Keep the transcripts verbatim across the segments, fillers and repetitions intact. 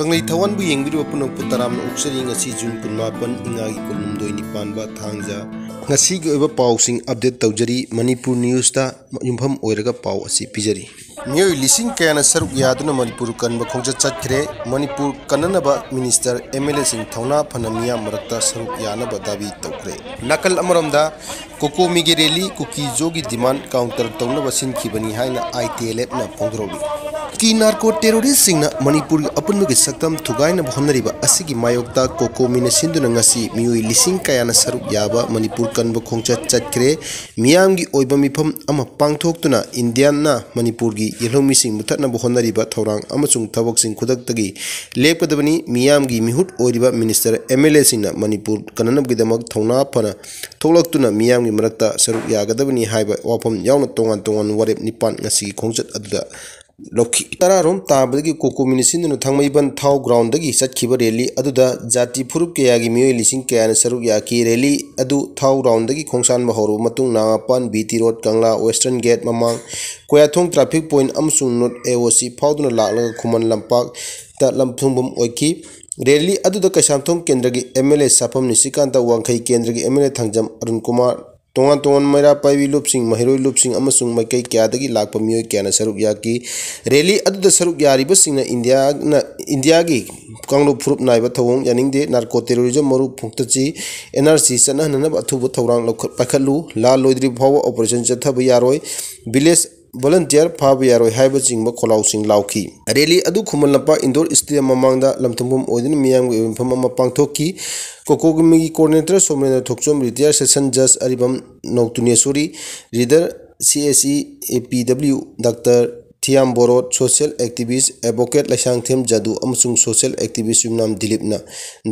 ꯀꯪꯂꯩ ꯊꯋꯥꯟꯕꯨ ꯌꯦꯡꯕꯤꯔꯤꯕ ꯄꯨꯝꯅꯃꯛꯄꯨ ꯇꯔꯥꯝꯅ ꯑꯣꯛꯆꯔꯤ꯫ ꯉꯁꯤ ꯖꯨꯟ ꯀꯨꯟꯃꯥꯄꯟ, ꯏꯉꯥꯒꯤ ꯀꯨꯟꯍꯨꯝꯗꯣꯏꯅꯤ ꯄꯥꯟꯕ ꯊꯥꯡꯖ꯫ ꯉꯁꯤꯒꯤ ꯑꯣꯏꯕ ꯄꯥꯎꯁꯤꯡ update ꯇꯧꯖꯔꯤ꯫ ꯃꯅꯤꯄꯨꯔ ꯅ꯭ꯌꯨꯁꯇ ꯌꯨꯝꯐꯝ ꯑꯣꯏꯔꯒ ꯄꯥꯎ ꯑꯁꯤ ꯄꯤꯖꯔꯤ꯫ ꯃꯤꯑꯣꯏ ꯂꯤꯁꯤꯡ ꯀꯌꯥꯅ ꯁꯔꯨꯛ ꯌꯥꯗꯨꯅ ꯃꯅꯤꯄꯨꯔ ꯀꯟꯕ ꯈꯣꯡꯆꯠ ꯆꯠꯈ꯭ꯔꯦ꯫ ꯃꯅꯤꯄꯨꯔ ꯀꯟꯅꯅꯕ ꯃꯤꯅꯤꯁꯇꯔ, ꯑꯦꯝ ꯑꯦꯜ ꯑꯦꯁꯤꯡ ꯊꯧꯅꯥ ꯐꯅ ꯃꯤꯌꯥꯝ ꯃꯔꯛꯇ ꯁꯔꯨꯛ ꯌꯥꯅꯕ ꯗꯥꯕꯤ ꯇꯧꯈ꯭ꯔꯦ꯫ ꯅꯥꯀꯜ ꯑꯃꯔꯣꯝꯗ ꯀꯣꯀꯣꯃꯤꯒꯤ ꯔꯦꯂꯤ ꯀꯨꯀꯤꯖꯣꯒꯤ demand counter ꯇꯧꯅꯕ ꯁꯤꯟꯈꯤꯕꯅꯤ ꯍꯥꯏꯅ ꯑꯥꯏ ꯇꯤ ꯑꯦꯜ ꯑꯦꯐꯅ ꯐꯣꯡꯗꯣꯔꯛꯂꯤ꯫ ꯀꯤ ꯅꯥꯔꯀꯣ ꯇꯦꯔꯣꯔꯤꯁꯁꯤꯡꯅ ꯃꯅꯤꯄꯨꯔꯒꯤ ꯑꯄꯨꯟꯕꯒꯤ ꯁꯛꯇꯝ ꯊꯨꯒꯥꯏꯅꯕ ꯍꯣꯠꯅꯔꯤꯕ ꯑꯁꯤꯒꯤ ꯃꯥꯌꯣꯛꯇ ꯀꯣꯀꯣꯃꯤꯅ ꯁꯤꯟꯗꯨꯅ ꯉꯁꯤ ꯃꯤꯑꯣꯏ ꯂꯤꯁꯤꯡ ꯀꯌꯥꯅ ꯁꯔꯨꯛ ꯌꯥꯕ ꯃꯅꯤꯄꯨꯔ ꯀꯟꯕ ꯈꯣꯡꯆꯠ ꯆꯠꯈ꯭ꯔꯦ꯫ ꯃꯤꯌꯥꯝꯒꯤ ꯑꯣꯏꯕ ꯃꯤꯐꯝ ꯑꯃ ꯄꯥꯡꯊꯣꯛꯇꯨꯅ ꯏꯟꯗꯤꯌꯥꯅ ꯃꯅꯤꯄꯨꯔꯒꯤ ꯌꯦꯜꯍꯧꯃꯤꯁꯤꯡ ꯃꯨꯊꯠꯅꯕ ꯍꯣꯠꯅꯔꯤꯕ ꯊꯧꯔꯥꯡ ꯑꯃꯁꯨꯡ ꯊꯕꯛꯁꯤꯡ ꯈꯨꯗꯛꯇꯒꯤ ꯂꯦꯞꯀꯗꯕꯅꯤ꯫ ꯃꯤꯌꯥꯝꯒꯤ ꯃꯤꯍꯨꯠ ꯑꯣꯏꯔꯤꯕ ꯃꯤꯅꯤꯁꯇꯔ, ꯑꯦꯝ ꯑꯦꯜ ꯑꯦꯁꯤꯡꯅ ꯃꯅꯤꯄꯨꯔ ꯀꯟꯅꯅꯕꯒꯤꯗꯃꯛ ꯊꯧꯅꯥ ꯐꯅ ꯊꯣꯛꯂꯛꯇꯨꯅ ꯃꯤꯌꯥꯝꯒꯤ ꯃꯔꯛꯇ ꯁꯔꯨꯛ ꯌꯥꯒꯗꯕꯅꯤ ꯍꯥꯏꯕ ꯋꯥꯐꯝ ꯌꯥꯎꯅ ꯇꯣꯉꯥꯟ ꯇꯣꯉꯥꯟꯕ ꯋꯥꯔꯦꯞ ꯅꯤꯄꯥꯟ ꯉꯁꯤꯒꯤ ꯈꯣꯡꯆꯠ ꯑꯗꯨꯗ ꯂꯧꯈꯤ꯫ ꯇꯔꯥꯔꯣꯝ ꯇꯥꯕꯗꯒꯤ ꯀꯣꯀꯣꯃꯤꯅ ꯁꯤꯟꯗꯨꯅ ꯊꯥꯡꯃꯩꯕꯟ ꯊꯥꯎ ꯒ꯭ꯔꯥꯎꯟꯗꯒꯤ ꯆꯠꯈꯤꯕ ꯔꯦꯂꯤ ꯑꯗꯨꯗ ꯖꯥꯇꯤ ꯐꯨꯔꯨꯞ ꯀꯌꯥꯒꯤ ꯃꯤꯑꯣꯏ ꯂꯤꯁꯤꯡ ꯀꯌꯥꯅ ꯁꯔꯨꯛ ꯌꯥꯈꯤ꯫ ꯔꯦꯂꯤ ꯑꯗꯨ ꯊꯥꯎ ꯒ꯭ꯔꯥꯎꯟꯗꯒꯤ ꯈꯣꯡꯁꯥꯟꯕ ꯍꯧꯔꯕ ꯃꯇꯨꯡ ꯅꯥꯉꯥꯄꯥꯟ, ꯕꯤ ꯇꯤ ꯔꯣꯗ, ꯀꯪꯂꯥ, ꯋꯦꯁꯇꯔꯟ ꯒꯦꯠ ꯃꯃꯥꯡ, ꯀꯣꯌꯥꯊꯣꯡ traffic point ꯑꯃꯁꯨꯡ ꯅꯣꯔꯠ ꯑꯦ ꯑꯣ ꯁꯤ ꯐꯥꯎꯗꯨꯅ ꯂꯥꯛꯂꯒ ꯈꯨꯃꯟ ꯂꯝꯄꯥꯛꯇ ꯂꯝꯊꯨꯡꯐꯝ ꯑꯣꯏꯈꯤ꯫ ꯔꯦꯂꯤ ꯑꯗꯨꯗ ꯀꯩꯁꯥꯝꯊꯣꯡ ꯀꯦꯟꯗ꯭ꯔꯒꯤ ꯑꯦꯝ ꯑꯦꯜ ꯑꯦ ꯁꯥꯐꯝ ꯅꯤꯁꯤꯀꯥꯟꯇ, ꯋꯥꯡꯈꯩ ꯀꯦꯟꯗ꯭ꯔꯒꯤ M L A Thangjam Arun Kumar, ꯇꯣꯉꯥꯟ ꯇꯣꯉꯥꯟꯕ ꯃꯩꯔꯥ ꯄꯥꯏꯕꯤ ꯂꯨꯞꯁꯤꯡ, ꯃꯍꯩꯔꯣꯏ ꯂꯨꯞꯁꯤꯡ ꯑꯃꯁꯨꯡ ꯃꯥꯏꯀꯩ ꯀꯌꯥꯗꯒꯤ ꯂꯥꯛꯄ ꯃꯤꯑꯣꯏ ꯀꯌꯥꯅ ꯁꯔꯨꯛ ꯌꯥꯈꯤ꯫ ꯔꯦꯂꯤ ꯑꯗꯨꯗ ꯁꯔꯨꯛ ꯌꯥꯔꯤꯕꯁꯤꯡꯅ ꯏꯟꯗꯤꯌꯥꯅ, ꯏꯟꯗꯤꯌꯥꯒꯤ ꯀꯥꯡꯂꯨꯞ ꯐꯨꯔꯨꯞ ꯅꯥꯏꯕ ꯊꯧꯑꯣꯡ ꯌꯥꯅꯤꯡꯗꯦ, ꯅꯥꯔꯀꯣ ꯇꯦꯔꯣꯔꯤꯖꯝ ꯃꯔꯨ ꯐꯨꯛꯇꯠꯁꯤ, ꯑꯦꯟ ꯑꯥꯔ ꯁꯤ ꯆꯠꯅꯍꯟꯅꯕ ꯑꯊꯨꯕ ꯊꯧꯔꯥꯡ ꯂꯧꯈꯠ-, ꯄꯥꯏꯈꯠꯂꯨ, ꯂꯥꯟ ꯂꯣꯏꯗ꯭ꯔꯤꯕ ꯐꯥꯎꯕ ꯑꯣꯄꯔꯦꯁꯟ ꯆꯠꯊꯕ ꯌꯥꯔꯣꯏ, ꯚꯤꯂꯦꯖ ꯚꯣꯂꯨꯟꯇꯤꯌꯔ ꯐꯥꯕ ꯌꯥꯔꯣꯏ ꯍꯥꯏꯕꯆꯤꯡꯕ ꯈꯣꯜꯂꯥꯎꯁꯤꯡ ꯂꯥꯎꯈꯤ꯫ ꯔꯦꯂꯤ ꯑꯗꯨ ꯈꯨꯃꯟ ꯂꯝꯄꯥꯛ ꯏꯟꯗꯣꯔ ꯁ꯭ꯇꯦꯗꯤꯌꯝ ꯃꯃꯥꯡꯗ ꯂꯝꯊꯨꯡꯐꯝ ꯑꯣꯏꯗꯨꯅ ꯃꯤꯌꯥꯝꯒꯤ ꯑꯣꯏꯕ ꯃꯐꯝ ꯑꯃ ꯄꯥꯡꯊꯣꯛꯈꯤ꯫ ꯀꯣꯀꯣꯃꯤꯒꯤ ꯀꯣꯑꯣꯔꯗꯤꯅꯦꯇꯔ ꯁꯣꯃꯦꯟꯗ꯭ꯔ ꯊꯣꯛꯆꯣꯝ, ꯔꯤꯇꯥꯌꯔ ꯁꯦꯁꯟ ꯖꯖ ꯑꯔꯤꯕꯝ ꯅꯧꯇꯨꯅꯦꯁꯣꯔꯤ, ꯂꯤꯗꯔ ꯁꯤ ꯑꯦꯁ ꯏ ꯑꯦ ꯄꯤ ꯗꯕ꯭ꯂꯤꯌꯨ ꯗꯥꯛꯇꯔ ꯊꯤꯌꯥꯝ ꯕꯣꯔꯣꯠ, ꯁꯣꯁꯤꯌꯦꯜ ꯑꯦꯛꯇꯤꯚꯤꯁ ꯑꯦꯗꯚꯣꯀꯦꯠ ꯂꯩꯁꯥꯡꯊꯦꯝ ꯖꯥꯗꯨ ꯑꯃꯁꯨꯡ ꯁꯣꯁꯤꯌꯦꯜ ꯑꯦꯛꯇꯤꯚꯤꯁ ꯌꯨꯝꯅꯥꯝ ꯗꯤꯂꯤꯞꯅ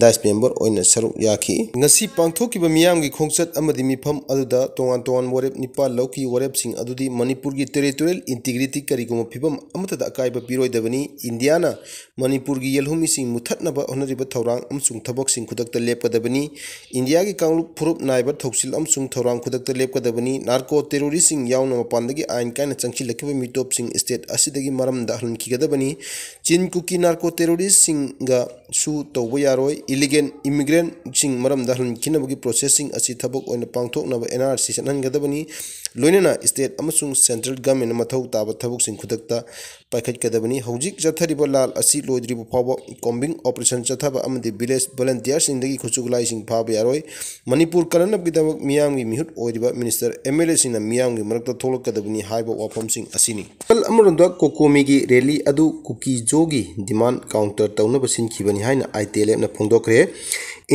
ꯗꯥꯏꯁ ꯃꯦꯝꯕꯔ ꯑꯣꯏꯅ ꯁꯔꯨꯛ ꯌꯥꯈꯤ꯫ ꯉꯁꯤ ꯄꯥꯡꯊꯣꯛꯈꯤꯕ ꯃꯤꯌꯥꯝꯒꯤ ꯈꯣꯡꯆꯠ ꯑꯃꯗꯤ ꯃꯤꯐꯝ ꯑꯗꯨꯗ ꯇꯣꯉꯥꯟ ꯇꯣꯉꯥꯟꯕ ꯋꯥꯔꯦꯞ ꯅꯤꯄꯥꯜ ꯂꯧꯈꯤ꯫ ꯋꯥꯔꯦꯞꯁꯤꯡ ꯑꯗꯨꯗꯤ ꯃꯅꯤꯄꯨꯔꯒꯤ territorial integrity ꯀꯔꯤꯒꯨꯝꯕ ꯐꯤꯕꯝ ꯑꯃꯠꯇꯗ ꯑꯀꯥꯏꯕ ꯄꯤꯔꯣꯏꯗꯕꯅꯤ, ꯏꯟꯗꯤꯌꯥꯅ ꯃꯅꯤꯄꯨꯔꯒꯤ ꯌꯦꯜꯍꯧꯃꯤꯁꯤꯡ ꯃꯨꯊꯠꯅꯕ ꯍꯣꯠꯅꯔꯤꯕ ꯊꯧꯔꯥꯡ ꯑꯃꯁꯨꯡ ꯊꯕꯛꯁꯤꯡ ꯈꯨꯗꯛꯇ ꯂꯦꯞꯀꯗꯕꯅꯤ, ꯏꯟꯗꯤꯌꯥꯒꯤ ꯀꯥꯡꯂꯨꯞ ꯐꯨꯔꯨꯞ ꯅꯥꯏꯕ ꯊꯧꯁꯤꯜ ꯑꯃꯁꯨꯡ ꯊꯧꯔꯥꯡ ꯈꯨꯗꯛꯇ ꯂꯦꯞꯀꯗꯕꯅꯤ, ꯅꯥꯔꯀꯣ ꯇꯦꯔꯣꯔꯤꯁꯁꯤꯡ ꯌꯥꯎꯅ ꯃꯄꯥꯟꯗꯒꯤ ꯑꯥꯏꯟ ꯀꯥꯏꯅ ꯆꯪꯁꯤꯜꯂꯛꯈꯤꯕ ꯃꯤꯇꯣꯞꯁꯤꯡ state ꯑꯁꯤꯗꯒꯤ ꯃꯔꯝꯗ ꯍꯜꯍꯟꯈꯤꯒꯗꯕꯅꯤ꯫ ꯆꯤꯟ ꯀꯨꯀꯤ ꯅꯥꯔꯀꯣ ꯇꯦꯔꯣꯔꯤꯁꯁꯤꯡꯒꯁꯨ ꯇꯧꯕ ꯌꯥꯔꯣꯏ꯫ ꯏꯂꯤꯒꯦꯜ ꯏꯃꯤꯒ꯭ꯔꯦꯟꯠꯁꯤꯡ ꯃꯔꯝꯗ ꯍꯜꯍꯟꯈꯤꯅꯕꯒꯤ ꯄ꯭ꯔꯣꯁꯦꯁꯁꯤꯡ ꯑꯁꯤ ꯊꯕꯛ ꯑꯣꯏꯅ ꯄꯥꯡꯊꯣꯛꯅꯕ ꯑꯦꯟ ꯑꯥꯔ ꯁꯤ ꯆꯠꯍꯟꯒꯗꯕꯅꯤ꯫ ꯂꯣꯏꯅꯅ ꯁ꯭ꯇꯦꯠ ꯑꯃꯁꯨꯡ ꯁꯦꯟꯇ꯭ꯔꯦꯜ ꯒꯚꯔꯟꯃꯦꯟꯠꯅ ꯃꯊꯧ ꯇꯥꯕ ꯊꯕꯛꯁꯤꯡ ꯈꯨꯗꯛꯇ ꯄꯥꯏꯈꯠꯀꯗꯕꯅꯤ꯫ ꯍꯧꯖꯤꯛ ꯆꯠꯊꯔꯤꯕ ꯂꯥꯜ ꯑꯁꯤ ꯂꯣꯏꯗ꯭ꯔꯤꯕ ꯐꯥꯎꯕ ꯀꯣꯝꯕꯤꯡ ꯑꯣꯄꯔꯦꯁꯟ ꯆꯠꯊꯕ ꯑꯃꯗꯤ ꯚꯤꯂꯦꯖ ꯚꯣꯂꯟꯇꯤꯌꯔꯁꯤꯡꯗꯒꯤ ꯈꯨꯠꯁꯨ ꯈꯨꯠꯂꯥꯏꯁꯤꯡ ꯐꯥꯕ ꯌꯥꯔꯣꯏ꯫ ꯃꯅꯤꯄꯨꯔ ꯀꯜꯍꯟꯅꯕꯒꯤꯗꯃꯛ ꯃꯤꯌꯥꯝꯒꯤ ꯃꯤꯍꯨꯠ ꯑꯣꯏꯔꯤꯕ ꯃꯤꯅꯤꯁꯇꯔ, ꯑꯦꯝ ꯑꯦꯜ ꯑꯦꯁꯤꯡꯅ ꯃꯤꯌꯥꯝꯒꯤ ꯃꯔꯛꯇ ꯊꯣꯛꯂꯛꯀꯗꯕꯅꯤ ꯍꯥꯏꯕ ꯋꯥꯐꯝꯁꯤꯡ ꯑꯁꯤꯅꯤ꯫ ꯑꯃꯔꯣꯝꯗ ꯀꯣꯀꯣꯃꯤꯒꯤ ꯔꯦꯂꯤ ꯑꯗꯨ ꯀꯨꯀꯤꯖꯣꯒꯤ ꯗꯤꯃꯥꯟ ꯀꯥꯎꯟꯇꯔ ꯇꯧꯅꯕ ꯁꯤꯟꯈꯤꯕꯅꯤ ꯍꯥꯏꯅ ꯑꯥꯏ ꯇꯤ ꯑꯦꯜ ꯑꯦꯐꯅ ꯐꯣꯡꯗꯣꯛꯈ꯭ꯔꯦ꯫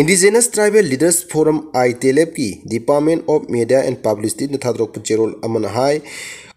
Indigenous Tribal Leaders Forum, I T L ꯑꯦꯐꯀꯤ Department of Media and Publicityꯅ ꯊꯥꯗꯣꯔꯛꯄ ꯆꯦꯔꯣꯜ ꯑꯃꯅ ꯍꯥꯏ,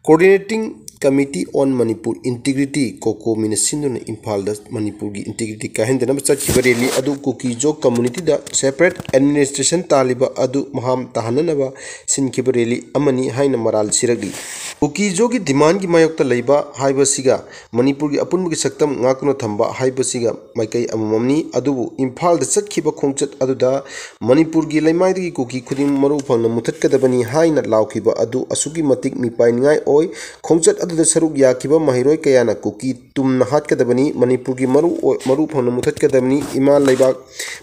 Coordinating Committee on Manipur Integrity, ꯀꯣꯀꯣꯃꯤꯅ ꯁꯤꯟꯗꯨꯅ ꯏꯝꯐꯥꯜꯗ ꯃꯅꯤꯄꯨꯔꯒꯤ ꯏꯟꯇꯤꯒ꯭ꯔꯤꯇꯤ ꯀꯥꯏꯍꯟꯗꯅꯕ ꯆꯠꯈꯤꯕ ꯔꯦꯂꯤ ꯑꯗꯨ ꯀꯨꯀꯤꯖꯣ ꯀꯝꯃꯨꯅꯤꯇꯤꯗ ꯁꯦꯄꯔꯦꯠ ꯑꯦꯗꯃꯤꯅꯤꯁꯇ꯭ꯔꯦꯁꯟ ꯇꯥꯜꯂꯤꯕ ꯑꯗꯨ ꯃꯍꯥꯝ ꯇꯥꯍꯟꯅꯅꯕ ꯁꯤꯟꯈꯤꯕ ꯔꯦꯂꯤ ꯑꯃꯅꯤ ꯍꯥꯏꯅ ꯃꯔꯥꯜ ꯁꯤꯔꯛꯂꯤ꯫ ꯀꯨꯀꯤꯖꯣꯒꯤ ꯗꯤꯃꯥꯟꯒꯤ ꯃꯥꯌꯣꯛꯇ ꯂꯩꯕ ꯍꯥꯏꯕꯁꯤꯒ ꯃꯅꯤꯄꯨꯔꯒꯤ ꯑꯄꯨꯟꯕꯒꯤ ꯁꯛꯇꯝ ꯉꯥꯛꯇꯨꯅ ꯊꯝꯕ ꯍꯥꯏꯕꯁꯤꯒ ꯃꯥꯏꯀꯩ ꯑꯃꯃꯝꯅꯤ꯫ ꯑꯗꯨꯕꯨ ꯏꯝꯐꯥꯜꯗ ꯆꯠꯈꯤꯕ ꯈꯣꯡꯆꯠ ꯑꯗꯨꯗ ꯃꯅꯤꯄꯨꯔꯒꯤ ꯂꯩꯃꯥꯏꯗꯒꯤ ꯀꯨꯀꯤ ꯈꯨꯗꯤꯡ ꯃꯔꯨ ꯐꯪꯅ ꯃꯨꯊꯠꯀꯗꯕꯅꯤ ꯍꯥꯏꯅ ꯂꯥꯎꯈꯤꯕ ꯑꯗꯨ ꯑꯁꯨꯛꯀꯤ ꯃꯇꯤꯛ ꯃꯤꯄꯥꯏꯅꯤꯡꯉꯥꯏ ꯑꯣꯏ꯫ ꯈꯣꯡꯆꯠ ꯑꯗꯨꯗ ꯁꯔꯨꯛ ꯌꯥꯈꯤꯕ ꯃꯍꯩꯔꯣꯏ ꯀꯌꯥꯅ ꯀꯨꯀꯤ ꯇꯨꯝꯅ ꯍꯥꯠꯀꯗꯕꯅꯤ, ꯃꯅꯤꯄꯨꯔꯒꯤ ꯃꯔꯨ ꯑꯣꯏ-, ꯃꯔꯨ ꯐꯪꯅ ꯃꯨꯊꯠꯀꯗꯕꯅꯤ, ꯏꯃꯥ ꯂꯩꯕꯥꯛ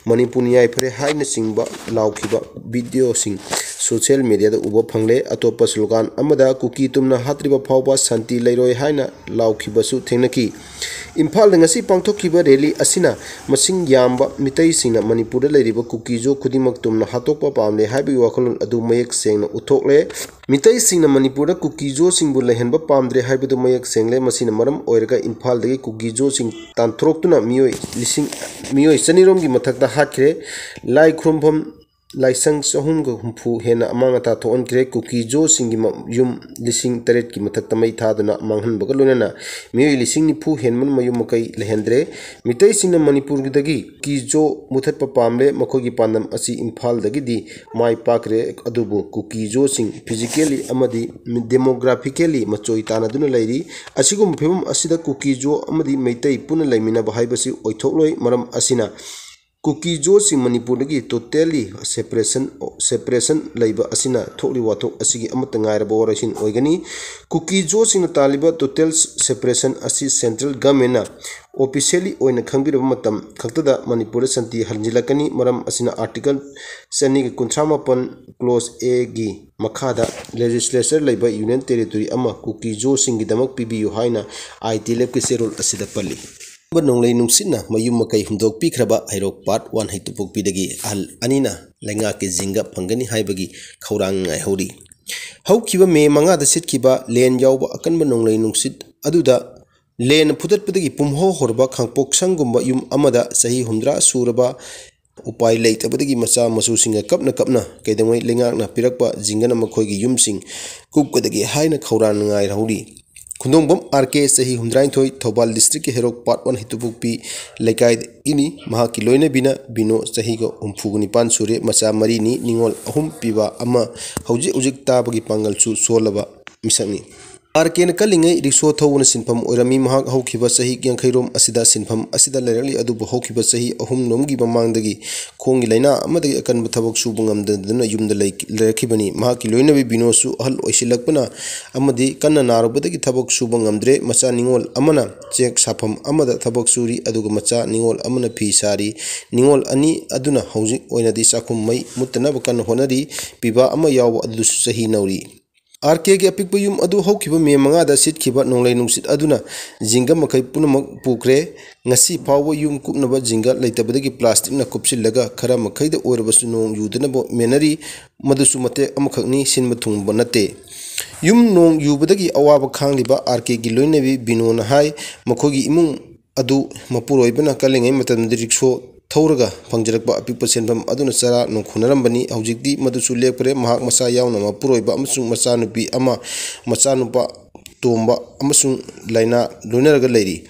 ꯃꯅꯤꯄꯨꯔꯅ ꯌꯥꯏꯐꯔꯦ ꯍꯥꯏꯅꯆꯤꯡꯕ ꯂꯥꯎꯈꯤꯕ ꯚꯤꯗꯤꯑꯣꯁꯤꯡ ꯁꯣꯁꯤꯌꯦꯜ ꯃꯦꯗꯤꯌꯥꯗ ꯎꯕ ꯐꯪꯂꯦ꯫ ꯑꯇꯣꯞꯄ ꯁ꯭ꯂꯣꯒꯥꯟ ꯑꯃꯗ "ꯀꯨꯀꯤ ꯇꯨꯝꯅ ꯍꯥꯠꯇ꯭ꯔꯤꯕ ꯐꯥꯎꯕ ꯁꯥꯟꯇꯤ ꯂꯩꯔꯣꯏ" ꯍꯥꯏꯅ ꯂꯥꯎꯈꯤꯕꯁꯨ ꯊꯦꯡꯅꯈꯤ꯫ ꯏꯝꯐꯥꯜꯗ ꯉꯁꯤ ꯄꯥꯡꯊꯣꯛꯈꯤꯕ ꯔꯦꯂꯤ ꯑꯁꯤꯅ ꯃꯁꯤꯡ ꯌꯥꯝꯕ ꯃꯤꯇꯩꯁꯤꯡꯅ ꯃꯅꯤꯄꯨꯔꯗ ꯂꯩꯔꯤꯕ ꯀꯨꯀꯤꯖꯣ ꯈꯨꯗꯤꯡꯃꯛ ꯇꯨꯝꯅ ꯍꯥꯠꯇꯣꯛꯄ ꯄꯥꯝꯂꯦ ꯍꯥꯏꯕꯒꯤ ꯋꯥꯈꯜꯂꯣꯟ ꯑꯗꯨ ꯃꯌꯦꯛ ꯁꯦꯡꯅ ꯎꯠꯊꯣꯛꯂꯦ꯫ ꯃꯤꯇꯩꯁꯤꯡꯅ ꯃꯅꯤꯄꯨꯔꯗ ꯀꯨꯀꯤꯖꯣꯁꯤꯡꯕꯨ ꯂꯩꯍꯟꯕ ꯄꯥꯝꯗ꯭ꯔꯦ ꯍꯥꯏꯕꯗꯨ ꯃꯌꯦꯛ ꯁꯦꯡꯂꯦ꯫ ꯃꯁꯤꯅ ꯃꯔꯝ ꯑꯣꯏꯔꯒ ꯏꯝꯐꯥꯜꯗꯒꯤ ꯀꯨꯀꯤꯖꯣꯁꯤꯡ ꯇꯥꯟꯊꯣꯔꯛꯇꯨꯅ ꯃꯤꯑꯣꯏ ꯂꯤꯁꯤꯡ, ꯃꯤꯑꯣꯏ ꯆꯅꯤꯔꯣꯝꯒꯤ ꯃꯊꯛꯇ ꯍꯥꯠꯈ꯭ꯔꯦ꯫ ꯂꯥꯏ ꯈꯨꯔꯨꯝꯐꯝ ꯂꯥꯏꯁꯪ ꯆꯍꯨꯝꯒ ꯍꯨꯝꯐꯨ ꯍꯦꯟꯅ ꯑꯃꯥꯡ ꯑꯇꯥ ꯊꯣꯛꯍꯟꯈ꯭ꯔꯦ꯫ ꯀꯨꯀꯤꯖꯣꯁꯤꯡꯒꯤ ꯃ-, ꯌꯨꯝ ꯂꯤꯁꯤꯡ ꯇꯔꯦꯠꯀꯤ ꯃꯊꯛꯇ ꯃꯩ ꯊꯥꯗꯨꯅ ꯃꯥꯡꯍꯟꯕꯒ ꯂꯣꯏꯅꯅ ꯃꯤꯑꯣꯏ ꯂꯤꯁꯤꯡ ꯅꯤꯐꯨ ꯍꯦꯟꯕꯅ ꯃꯌꯨꯝ ꯃꯀꯩ ꯂꯩꯍꯟꯗ꯭ꯔꯦ꯫ ꯃꯤꯇꯩꯁꯤꯡꯅ ꯃꯅꯤꯄꯨꯔꯗꯒꯤ ꯀꯨꯀꯤꯖꯣ ꯃꯨꯊꯠꯄ ꯄꯥꯝꯂꯦ꯫ ꯃꯈꯣꯏꯒꯤ ꯄꯥꯟꯗꯝ ꯑꯁꯤ ꯏꯝꯐꯥꯜꯗꯒꯤꯗꯤ ꯃꯥꯏ ꯄꯥꯛꯈ꯭ꯔꯦ, ꯑꯗꯨꯕꯨ ꯀꯨꯀꯤꯖꯣꯁꯤꯡ physically ꯑꯃꯗꯤ demographically ꯃꯆꯣꯏ ꯇꯥꯅꯗꯨꯅ ꯂꯩꯔꯤ꯫ ꯑꯁꯤꯒꯨꯝꯕ ꯐꯤꯕꯝ ꯑꯁꯤꯗ ꯀꯨꯀꯤꯖꯣ ꯑꯃꯗꯤ ꯃꯩꯇꯩ ꯄꯨꯟꯅ ꯂꯩꯃꯤꯟꯅꯕ ꯍꯥꯏꯕꯁꯤ ꯑꯣꯏꯊꯣꯛꯂꯣꯏ꯫ ꯃꯔꯝ ꯑꯁꯤꯅ ꯀꯨꯀꯤ ꯖꯣꯁꯤꯡ ꯃꯅꯤꯄꯨꯔꯗꯒꯤ totally separation, separation ꯂꯩꯕ ꯑꯁꯤꯅ ꯊꯣꯛꯂꯤꯕ ꯋꯥꯊꯣꯛ ꯑꯁꯤꯒꯤ ꯑꯃꯠꯇ ꯉꯥꯏꯔꯕ ꯋꯥꯔꯣꯏꯁꯤꯟ ꯑꯣꯏꯒꯅꯤ꯫ ꯀꯨꯀꯤ ꯖꯣꯁꯤꯡꯅ ꯇꯥꯜꯂꯤꯕ total separation ꯑꯁꯤ central governmentꯅ officially ꯑꯣꯏꯅ ꯈꯪꯕꯤꯔꯕ ꯃꯇꯝ ꯈꯛꯇꯗ ꯃꯅꯤꯄꯨꯔꯗ ꯁꯥꯟꯇꯤ ꯍꯟꯖꯤꯜꯂꯛꯀꯅꯤ꯫ ꯃꯔꯝ ꯑꯁꯤꯅ article ꯆꯅꯤꯒ ꯀꯨꯟꯊ꯭ꯔꯥ ꯃꯥꯄꯟ clause Aꯒꯤ ꯃꯈꯥꯗ legislature ꯂꯩꯕ union territory ꯑꯃ ꯀꯨꯀꯤ ꯖꯣꯁꯤꯡꯒꯤꯗꯃꯛ ꯄꯤꯕꯤꯌꯨ ꯍꯥꯏꯅ ITLFꯀꯤ ꯆꯦꯔꯣꯜ ꯑꯁꯤꯗ ꯄꯜꯂꯤ꯫ ꯅꯣꯡꯂꯩ ꯅꯨꯡꯁꯤꯠꯅ ꯃꯌꯨꯝ ꯃꯀꯩ ꯍꯨꯝꯗꯣꯛꯄꯤꯈ꯭ꯔꯕ ꯍꯩꯔꯣꯛ Part One ꯍꯩꯇꯨꯄꯣꯛꯄꯤꯗꯒꯤ ꯑꯍꯜ ꯑꯅꯤꯅ ꯂꯩꯉꯥꯛꯀꯤ ꯖꯤꯡꯒ ꯐꯪꯒꯅꯤ ꯍꯥꯏꯕꯒꯤ ꯈꯧꯔꯥꯡ ꯉꯥꯏꯍꯧꯔꯤ꯫ ꯍꯧꯈꯤꯕ ꯃꯦ ꯃꯉꯥꯗ ꯁꯤꯠꯈꯤꯕ ꯂꯦꯟ ꯌꯥꯎꯕ ꯑꯀꯟꯕ ꯅꯣꯡꯂꯩ ꯅꯨꯡꯁꯤꯠ ꯑꯗꯨꯗ ꯂꯦꯟ ꯐꯨꯗꯠꯄꯗꯒꯤ ꯄꯨꯝꯍꯧ ꯍꯧꯔꯕ ꯈꯥꯡꯄꯣꯛꯁꯪꯒꯨꯝꯕ ꯌꯨꯝ ꯑꯃꯗ ꯆꯍꯤ ꯍꯨꯝꯗ꯭ꯔꯥ ꯁꯨꯔꯕ ꯎꯄꯥꯏ ꯂꯩꯇꯕꯗꯒꯤ ꯃꯆꯥ ꯃꯁꯨꯁꯤꯡꯒ ꯀꯞꯅ ꯀꯞꯅ ꯀꯩꯗꯧꯉꯩ ꯂꯩꯉꯥꯛꯅ ꯄꯤꯔꯛꯄ ꯖꯤꯡꯒꯅ ꯃꯈꯣꯏꯒꯤ ꯌꯨꯝꯁꯤꯡ ꯀꯨꯞꯀꯗꯒꯦ ꯍꯥꯏꯅ ꯈꯧꯔꯥꯡꯅ ꯉꯥꯏꯍꯧꯔꯤ꯫ ꯈꯨꯟꯗꯣꯡꯕꯝ ꯑꯥꯔ ꯀꯦ, ꯆꯍꯤ ꯍꯨꯝꯗ꯭ꯔꯥꯅꯤꯊꯣꯏ, ꯊꯧꯕꯥꯜ districtꯀꯤ ꯍꯩꯔꯣꯛ Part One ꯍꯩꯇꯨꯄꯣꯛꯄꯤ ꯂꯩꯀꯥꯏꯗꯒꯤꯅꯤ꯫ ꯃꯍꯥꯛꯀꯤ ꯂꯣꯏꯅꯕꯤꯅ ꯕꯤꯅꯣ, ꯆꯍꯤꯒ ꯍꯨꯝꯐꯨꯒ ꯅꯤꯄꯥꯟ ꯁꯨꯔꯦ, ꯃꯆꯥ ꯃꯔꯤꯅꯤ, ꯅꯤꯉꯣꯜ ꯑꯍꯨꯝ ꯄꯤꯕ ꯑꯃ, ꯍꯧꯖꯤꯛ ꯍꯧꯖꯤꯛ ꯇꯥꯕꯒꯤ ꯄꯥꯡꯒꯜꯁꯨ ꯁꯣꯜꯂꯕ ꯃꯤꯁꯛꯅꯤ꯫ ꯑꯥꯔ ꯀꯦꯅ ꯀꯜꯂꯤꯉꯩ ꯔꯤꯛꯁꯣ ꯊꯧꯕꯅ ꯁꯤꯟꯐꯝ ꯑꯣꯏꯔꯝꯃꯤ꯫ ꯃꯍꯥꯛ ꯍꯧꯈꯤꯕ ꯆꯍꯤ ꯌꯥꯡꯈꯩꯔꯣꯝ ꯑꯁꯤꯗ ꯁꯤꯟꯐꯝ ꯑꯁꯤꯗ ꯂꯩꯔꯛꯂꯤ, ꯑꯗꯨꯕꯨ ꯍꯧꯈꯤꯕ ꯆꯍꯤ ꯑꯍꯨꯝꯂꯣꯝꯒꯤ ꯃꯃꯥꯡꯗꯒꯤ ꯈꯣꯡꯒꯤ ꯂꯥꯏꯅꯥ ꯑꯃꯗꯒꯤ ꯑꯀꯟꯕ ꯊꯕꯛ ꯁꯨꯕ ꯉꯝꯗꯗꯨꯅ ꯌꯨꯝꯗ ꯂꯩ-, ꯂꯩꯔꯛꯈꯤꯕꯅꯤ꯫ ꯃꯍꯥꯛꯀꯤ ꯂꯣꯏꯅꯕꯤ ꯕꯤꯅꯣꯁꯨ ꯑꯍꯜ ꯑꯣꯏꯁꯤꯜꯂꯛꯄꯅ ꯑꯃꯗꯤ ꯀꯟꯅ ꯅꯥꯔꯨꯕꯗꯒꯤ ꯊꯕꯛ ꯁꯨꯕ ꯉꯝꯗ꯭ꯔꯦ꯫ ꯃꯆꯥ ꯅꯤꯉꯣꯜ ꯑꯃꯅ ꯆꯦꯛ ꯁꯥꯐꯝ ꯑꯃꯗ ꯊꯕꯛ ꯁꯨꯔꯤ, ꯑꯗꯨꯒ ꯃꯆꯥ ꯅꯤꯉꯣꯜ ꯑꯃꯅ ꯐꯤ ꯁꯥꯔꯤ꯫ ꯅꯤꯉꯣꯜ ꯑꯅꯤ ꯑꯗꯨꯅ ꯍꯧꯖꯤꯛ ꯑꯣꯏꯅꯗꯤ ꯆꯥꯛꯈꯨꯝ ꯃꯩ ꯃꯨꯠꯇꯅꯕ ꯀꯟꯅ ꯍꯣꯠꯅꯔꯤ꯫ ꯄꯤꯕꯥ ꯑꯃ ꯌꯥꯎꯕ ꯑꯗꯨꯁꯨ ꯆꯍꯤ ꯅꯧꯔꯤ꯫ ꯑꯥꯔ ꯀꯦꯒꯤ ꯑꯄꯤꯛꯄ ꯌꯨꯝ ꯑꯗꯨ ꯍꯧꯈꯤꯕ ꯃꯦ ꯃꯉꯥꯗ ꯁꯤꯠꯈꯤꯕ ꯅꯣꯡꯂꯩ ꯅꯨꯡꯁꯤꯠ ꯑꯗꯨꯅ ꯖꯤꯡꯒ ꯃꯈꯩ ꯄꯨꯝꯅꯃꯛ ꯄꯨꯈ꯭ꯔꯦ꯫ ꯉꯁꯤ ꯐꯥꯎꯕ ꯌꯨꯝ ꯀꯨꯞꯅꯕ ꯖꯤꯡꯒ ꯂꯩꯇꯕꯗꯒꯤ plasticꯅ ꯀꯨꯞꯁꯤꯜꯂꯒ ꯈꯔ ꯃꯈꯩꯗ ꯑꯣꯏꯔꯕꯁꯨ ꯅꯣꯡ ꯌꯨꯗꯅꯕ ꯃꯦꯟꯅꯔꯤ꯫ ꯃꯗꯨꯁꯨ ꯃꯇꯦꯛ ꯑꯃꯈꯛꯅꯤ, ꯁꯤꯟꯕ ꯊꯨꯡꯕ ꯅꯠꯇꯦ꯫ ꯌꯨꯝ ꯅꯣꯡ ꯌꯨꯕꯗꯒꯤ ꯑꯋꯥꯕ ꯈꯥꯡꯂꯤꯕ ꯑꯥꯔ ꯀꯦꯒꯤ ꯂꯣꯏꯅꯕꯤ ꯕꯤꯅꯣꯅ ꯍꯥꯏ, ꯃꯈꯣꯏꯒꯤ ꯏꯃꯨꯡ ꯑꯗꯨ ꯃꯄꯨꯔꯣꯏꯕꯅ ꯀꯜꯂꯤꯉꯩ ꯃꯇꯝꯗꯗꯤ ꯔꯤꯛꯁꯣ ꯊꯧꯔꯒ ꯐꯪꯖꯔꯛꯄ ꯑꯄꯤꯛꯄ ꯁꯦꯟꯐꯝ ꯑꯗꯨꯅ ꯆꯔꯥ ꯅꯣꯡꯈꯨꯅꯔꯝꯕꯅꯤ꯫ ꯍꯧꯖꯤꯛꯇꯤ ꯃꯗꯨꯁꯨ ꯂꯦꯞꯈ꯭ꯔꯦ꯫ ꯃꯍꯥꯛ ꯃꯆꯥ ꯌꯥꯎꯅ ꯃꯄꯨꯔꯣꯏꯕ ꯑꯃꯁꯨꯡ ꯃꯆꯥꯅꯨꯄꯤ ꯑꯃ, ꯃꯆꯥꯅꯨꯄꯥ ꯇꯣꯝꯕ ꯑꯃꯁꯨꯡ ꯂꯥꯏꯅꯥ ꯂꯣꯏꯅꯔꯒ ꯂꯩꯔꯤ꯫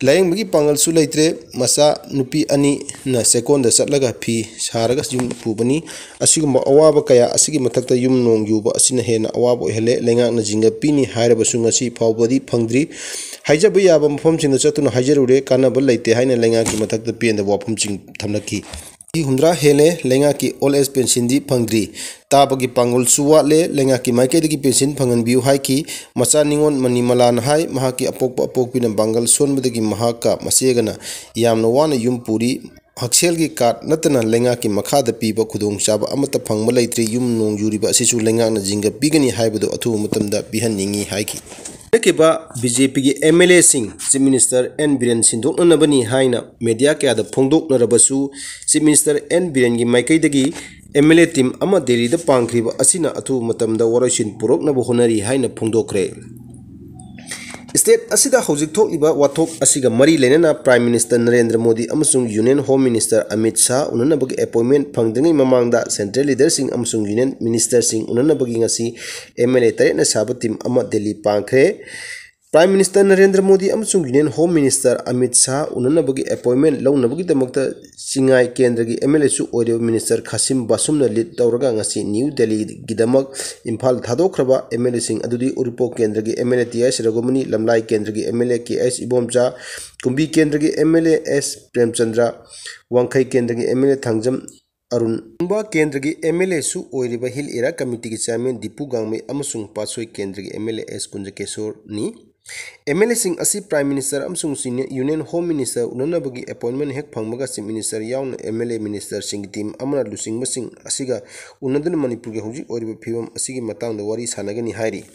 ꯂꯥꯌꯦꯡꯕꯒꯤ ꯄꯥꯡꯒꯜꯁꯨ ꯂꯩꯇ꯭ꯔꯦ꯫ ꯃꯆꯥ ꯅꯨꯄꯤ ꯑꯅꯤꯅ ꯆꯦꯛꯀꯣꯟꯗ ꯆꯠꯂꯒ ꯐꯤ ꯁꯥꯔꯒ ꯌꯨꯝ ꯄꯨꯕꯅꯤ꯫ ꯑꯁꯤꯒꯨꯝꯕ ꯑꯋꯥꯕ ꯀꯌꯥ ꯑꯁꯤꯒꯤ ꯃꯊꯛꯇ ꯌꯨꯝ ꯅꯣꯡ ꯌꯨꯕ ꯑꯁꯤꯅ ꯍꯦꯟꯅ ꯑꯋꯥꯕ ꯑꯣꯏꯍꯜꯂꯦ꯫ ꯂꯩꯉꯥꯛꯅ ꯖꯤꯡꯒ ꯄꯤꯅꯤ ꯍꯥꯏꯔꯕꯁꯨ ꯉꯁꯤ ꯐꯥꯎꯕꯗꯤ ꯐꯪꯗ꯭ꯔꯤ꯫ ꯍꯥꯏꯖꯕ ꯌꯥꯕ ꯃꯐꯝꯁꯤꯡꯗ ꯆꯠꯇꯨꯅ ꯍꯥꯏꯖꯔꯨꯔꯦ, ꯀꯥꯟꯅꯕ ꯂꯩꯇꯦ ꯍꯥꯏꯅ ꯂꯩꯉꯥꯛꯀꯤ ꯃꯊꯛꯇ ꯄꯦꯟꯗꯕ ꯋꯥꯐꯝꯁꯤꯡ ꯊꯝꯂꯛꯈꯤ꯫ ꯆꯍꯤ ꯍꯨꯝꯗ꯭ꯔꯥ ꯍꯦꯜꯂꯦ, ꯂꯩꯉꯥꯛꯀꯤ old age pension ꯗꯤ ꯐꯪꯗ꯭ꯔꯤ꯫ ꯇꯥꯕꯒꯤ ꯄꯥꯡꯒꯜꯁꯨ ꯋꯥꯠꯂꯦ, ꯂꯩꯉꯥꯛꯀꯤ ꯃꯥꯏꯀꯩꯗꯒꯤ pension ꯐꯪꯍꯟꯕꯤꯌꯨ ꯍꯥꯏꯈꯤ꯫ ꯃꯆꯥ ꯅꯤꯉꯣꯜ ꯃꯅꯤꯃꯂꯥꯅ ꯍꯥꯏ, ꯃꯍꯥꯛꯀꯤ ꯑꯄꯣꯛꯄ ꯑꯄꯣꯛꯄꯤꯅ ꯄꯥꯡꯒꯜ ꯁꯣꯟꯕꯗꯒꯤ ꯃꯍꯥꯛꯀ ꯃꯆꯦꯒꯅ ꯌꯥꯝꯅ ꯋꯥꯅ ꯌꯨꯝ ꯄꯨꯔꯤ꯫ ꯍꯛꯁꯦꯜꯒꯤ card ꯅꯠꯇꯅ ꯂꯩꯉꯥꯛꯀꯤ ꯃꯈꯥꯗ ꯄꯤꯕ ꯈꯨꯗꯣꯡꯆꯥꯕ ꯑꯃꯠꯇ ꯐꯪꯕ ꯂꯩꯇ꯭ꯔꯤ꯫ ꯌꯨꯝ ꯅꯣꯡ ꯌꯨꯔꯤꯕ ꯑꯁꯤꯁꯨ ꯂꯩꯉꯥꯛꯅ ꯖꯤꯡꯒ ꯄꯤꯒꯅꯤ ꯍꯥꯏꯕꯗꯨ ꯑꯊꯨꯕ ꯃꯇꯝꯗ ꯄꯤꯍꯟꯅꯤꯡꯏ ꯍꯥꯏꯈꯤ꯫ ꯍꯥꯏꯔꯛꯈꯤꯕ B J P ꯒꯤ M L A ꯁꯤꯡ Chief Minister N ꯕꯤꯔꯦꯟ ꯁꯤꯟꯗꯣꯛꯅꯅꯕꯅꯤ ꯍꯥꯏꯅ media ꯀꯌꯥꯗ ꯐꯣꯡꯗꯣꯛꯅꯔꯕꯁꯨ, Chief Minister N ꯕꯤꯔꯦꯟꯒꯤ ꯃꯥꯏꯀꯩꯗꯒꯤ M L A team ꯑꯃ ꯗꯦꯜꯂꯤꯗ ꯄꯥꯡꯈ꯭ꯔꯤꯕ ꯑꯁꯤꯅ ꯑꯊꯨꯕ ꯃꯇꯝꯗ ꯋꯥꯔꯣꯏꯁꯤꯟ ꯄꯨꯔꯛꯅꯕ ꯍꯣꯠꯅꯔꯤ ꯍꯥꯏꯅ ꯐꯣꯡꯗꯣꯛꯈ꯭ꯔꯦ꯫ State ꯑꯁꯤꯗ ꯍꯧꯖꯤꯛ ꯊꯣꯛꯂꯤꯕ ꯋꯥꯊꯣꯛ ꯑꯁꯤꯒ ꯃꯔꯤ ꯂꯩꯅꯅ Prime Minister ꯅꯔꯦꯟꯗ꯭ꯔ ꯃꯣꯗꯤ ꯑꯃꯁꯨꯡ Union Home Minister Amit Shah ꯎꯅꯅꯕꯒꯤ appointment ꯐꯪꯗ꯭ꯔꯤꯉꯩ ꯃꯃꯥꯡꯗ central leader ꯁꯤꯡ ꯑꯃꯁꯨꯡ Union Minister ꯁꯤꯡ ꯎꯅꯅꯕꯒꯤ ꯉꯁꯤ M L A ꯇꯔꯦꯠꯅ ꯁꯥꯕ team ꯑꯃ ꯗꯦꯜꯂꯤ ꯄꯥꯡꯈ꯭ꯔꯦ꯫ Prime Minister ꯅꯔꯦꯟꯗ꯭ꯔ ꯃꯣꯗꯤ ꯑꯃꯁꯨꯡ Union Home Minister Amit Shah ꯎꯅꯅꯕꯒꯤ appointment ꯂꯧꯅꯕꯒꯤꯗꯃꯛꯇ Chingai ꯀꯦꯟꯗ꯭ꯔꯒꯤ M L A ꯁꯨ ꯑꯣꯏꯔꯤꯕ Minister ꯈꯥꯁꯤꯝ ꯕꯥꯁꯨꯝꯅ lead ꯇꯧꯔꯒ ꯉꯁꯤ ꯅ꯭ꯌꯨ ꯗꯦꯜꯂꯤꯒꯤꯗꯃꯛ ꯏꯝꯐꯥꯜ ꯊꯥꯗꯣꯛꯈ꯭ꯔꯕ M L A ꯁꯤꯡ ꯑꯗꯨꯗꯤ ꯎꯔꯤꯄꯣꯛ ꯀꯦꯟꯗ꯭ꯔꯒꯤ M L A T H Raghumani, Lamlai ꯀꯦꯟꯗ꯭ꯔꯒꯤ M L A K H Ibomcha, Kumbi ꯀꯦꯟꯗ꯭ꯔꯒꯤ M L A ꯑꯦꯁ ꯄ꯭ꯔꯦꯝꯆꯟꯗ꯭ꯔ, ꯋꯥꯡꯈꯩ ꯀꯦꯟꯗ꯭ꯔꯒꯤ M L A Thangjam Arun, ꯅꯨꯡꯕ ꯀꯦꯟꯗ꯭ꯔꯒꯤ M L A ꯁꯨ ꯑꯣꯏꯔꯤꯕ Hill Area Committee ꯒꯤ Chairman ꯗꯤꯄꯨ ꯒꯥꯡꯃꯩ ꯑꯃꯁꯨꯡ ꯄꯥꯠꯁꯣꯏ ꯀꯦꯟꯗ꯭ꯔꯒꯤ M L A S ꯀꯨꯟꯖꯀꯦꯁꯣꯔꯅꯤ꯫ M L A ꯁꯤꯡ ꯑꯁꯤ Prime Minister ꯑꯃꯁꯨꯡ Union Home Minister ꯎꯅꯅꯕꯒꯤ appointment ꯍꯦꯛ ꯐꯪꯕꯒ Chief Minister ꯌꯥꯎꯅ M L A Minister ꯁꯤꯡꯒꯤ team ꯑꯃꯅ ꯂꯨꯆꯤꯡꯕꯁꯤꯡ ꯑꯁꯤꯒ ꯎꯅꯗꯨꯅ ꯃꯅꯤꯄꯨꯔꯒꯤ ꯍꯧꯖꯤꯛ ꯑꯣꯏꯔꯤꯕ ꯐꯤꯕꯝ ꯑꯁꯤꯒꯤ ꯃꯇꯥꯡꯗ ꯋꯥꯔꯤ ꯁꯥꯟꯅꯒꯅꯤ ꯍꯥꯏꯔꯤ꯫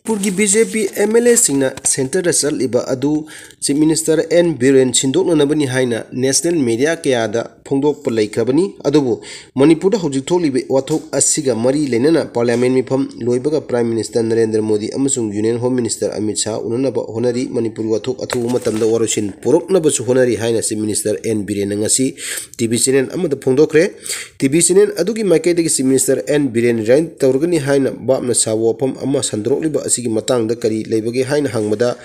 ꯃꯅꯤꯄꯨꯔꯒꯤ B J P M L A ꯁꯤꯡꯅ centre ꯗ ꯆꯠꯂꯤꯕ ꯑꯗꯨ Chief Minister N ꯕꯤꯔꯦꯟ ꯁꯤꯟꯗꯣꯛꯅꯅꯕꯅꯤ ꯍꯥꯏꯅ national media ꯀꯌꯥꯗ ꯐꯣꯡꯗꯣꯛꯄ ꯂꯩꯈ꯭ꯔꯕꯅꯤ꯫ ꯑꯗꯨꯕꯨ ꯃꯅꯤꯄꯨꯔꯗ ꯍꯧꯖꯤꯛ ꯊꯣꯛꯂꯤꯕ ꯋꯥꯊꯣꯛ ꯑꯁꯤꯒ ꯃꯔꯤ ꯂꯩꯅꯅ Parliament ꯃꯤꯐꯝ ꯂꯣꯏꯕꯒ Prime Minister ꯅꯔꯦꯟꯗ꯭ꯔ ꯃꯣꯗꯤ ꯑꯃꯁꯨꯡ Union Home Minister Amit Shah ꯎꯅꯅꯕ ꯍꯣꯠꯅꯔꯤ꯫ ꯃꯅꯤꯄꯨꯔꯒꯤ ꯋꯥꯊꯣꯛ ꯑꯊꯨꯕ ꯃꯇꯝꯗ ꯋꯥꯔꯣꯏꯁꯤꯟ ꯄꯨꯔꯛꯅꯕꯁꯨ ꯍꯣꯠꯅꯔꯤ ꯍꯥꯏꯅ Chief Minister N ꯕꯤꯔꯦꯟꯅ ꯉꯁꯤ T V channel ꯑꯃꯗ ꯐꯣꯡꯗꯣꯛꯈ꯭ꯔꯦ꯫ T V channel ꯑꯗꯨꯒꯤ ꯃꯥꯏꯀꯩꯗꯒꯤ Chief Minister N Biren resign ꯇꯧꯔꯒꯅꯤ ꯍꯥꯏꯅ ꯚꯥꯞꯅ ꯁꯥꯕ ꯋꯥꯐꯝ ꯑꯃ ꯁꯟꯗꯣꯔꯛꯂꯤꯕ ꯑꯁꯤꯒꯤ ꯃꯇꯥꯡꯗ ꯀꯔꯤ ꯂꯩꯕꯒꯦ ꯍꯥꯏꯅ ꯍꯪꯕꯗ,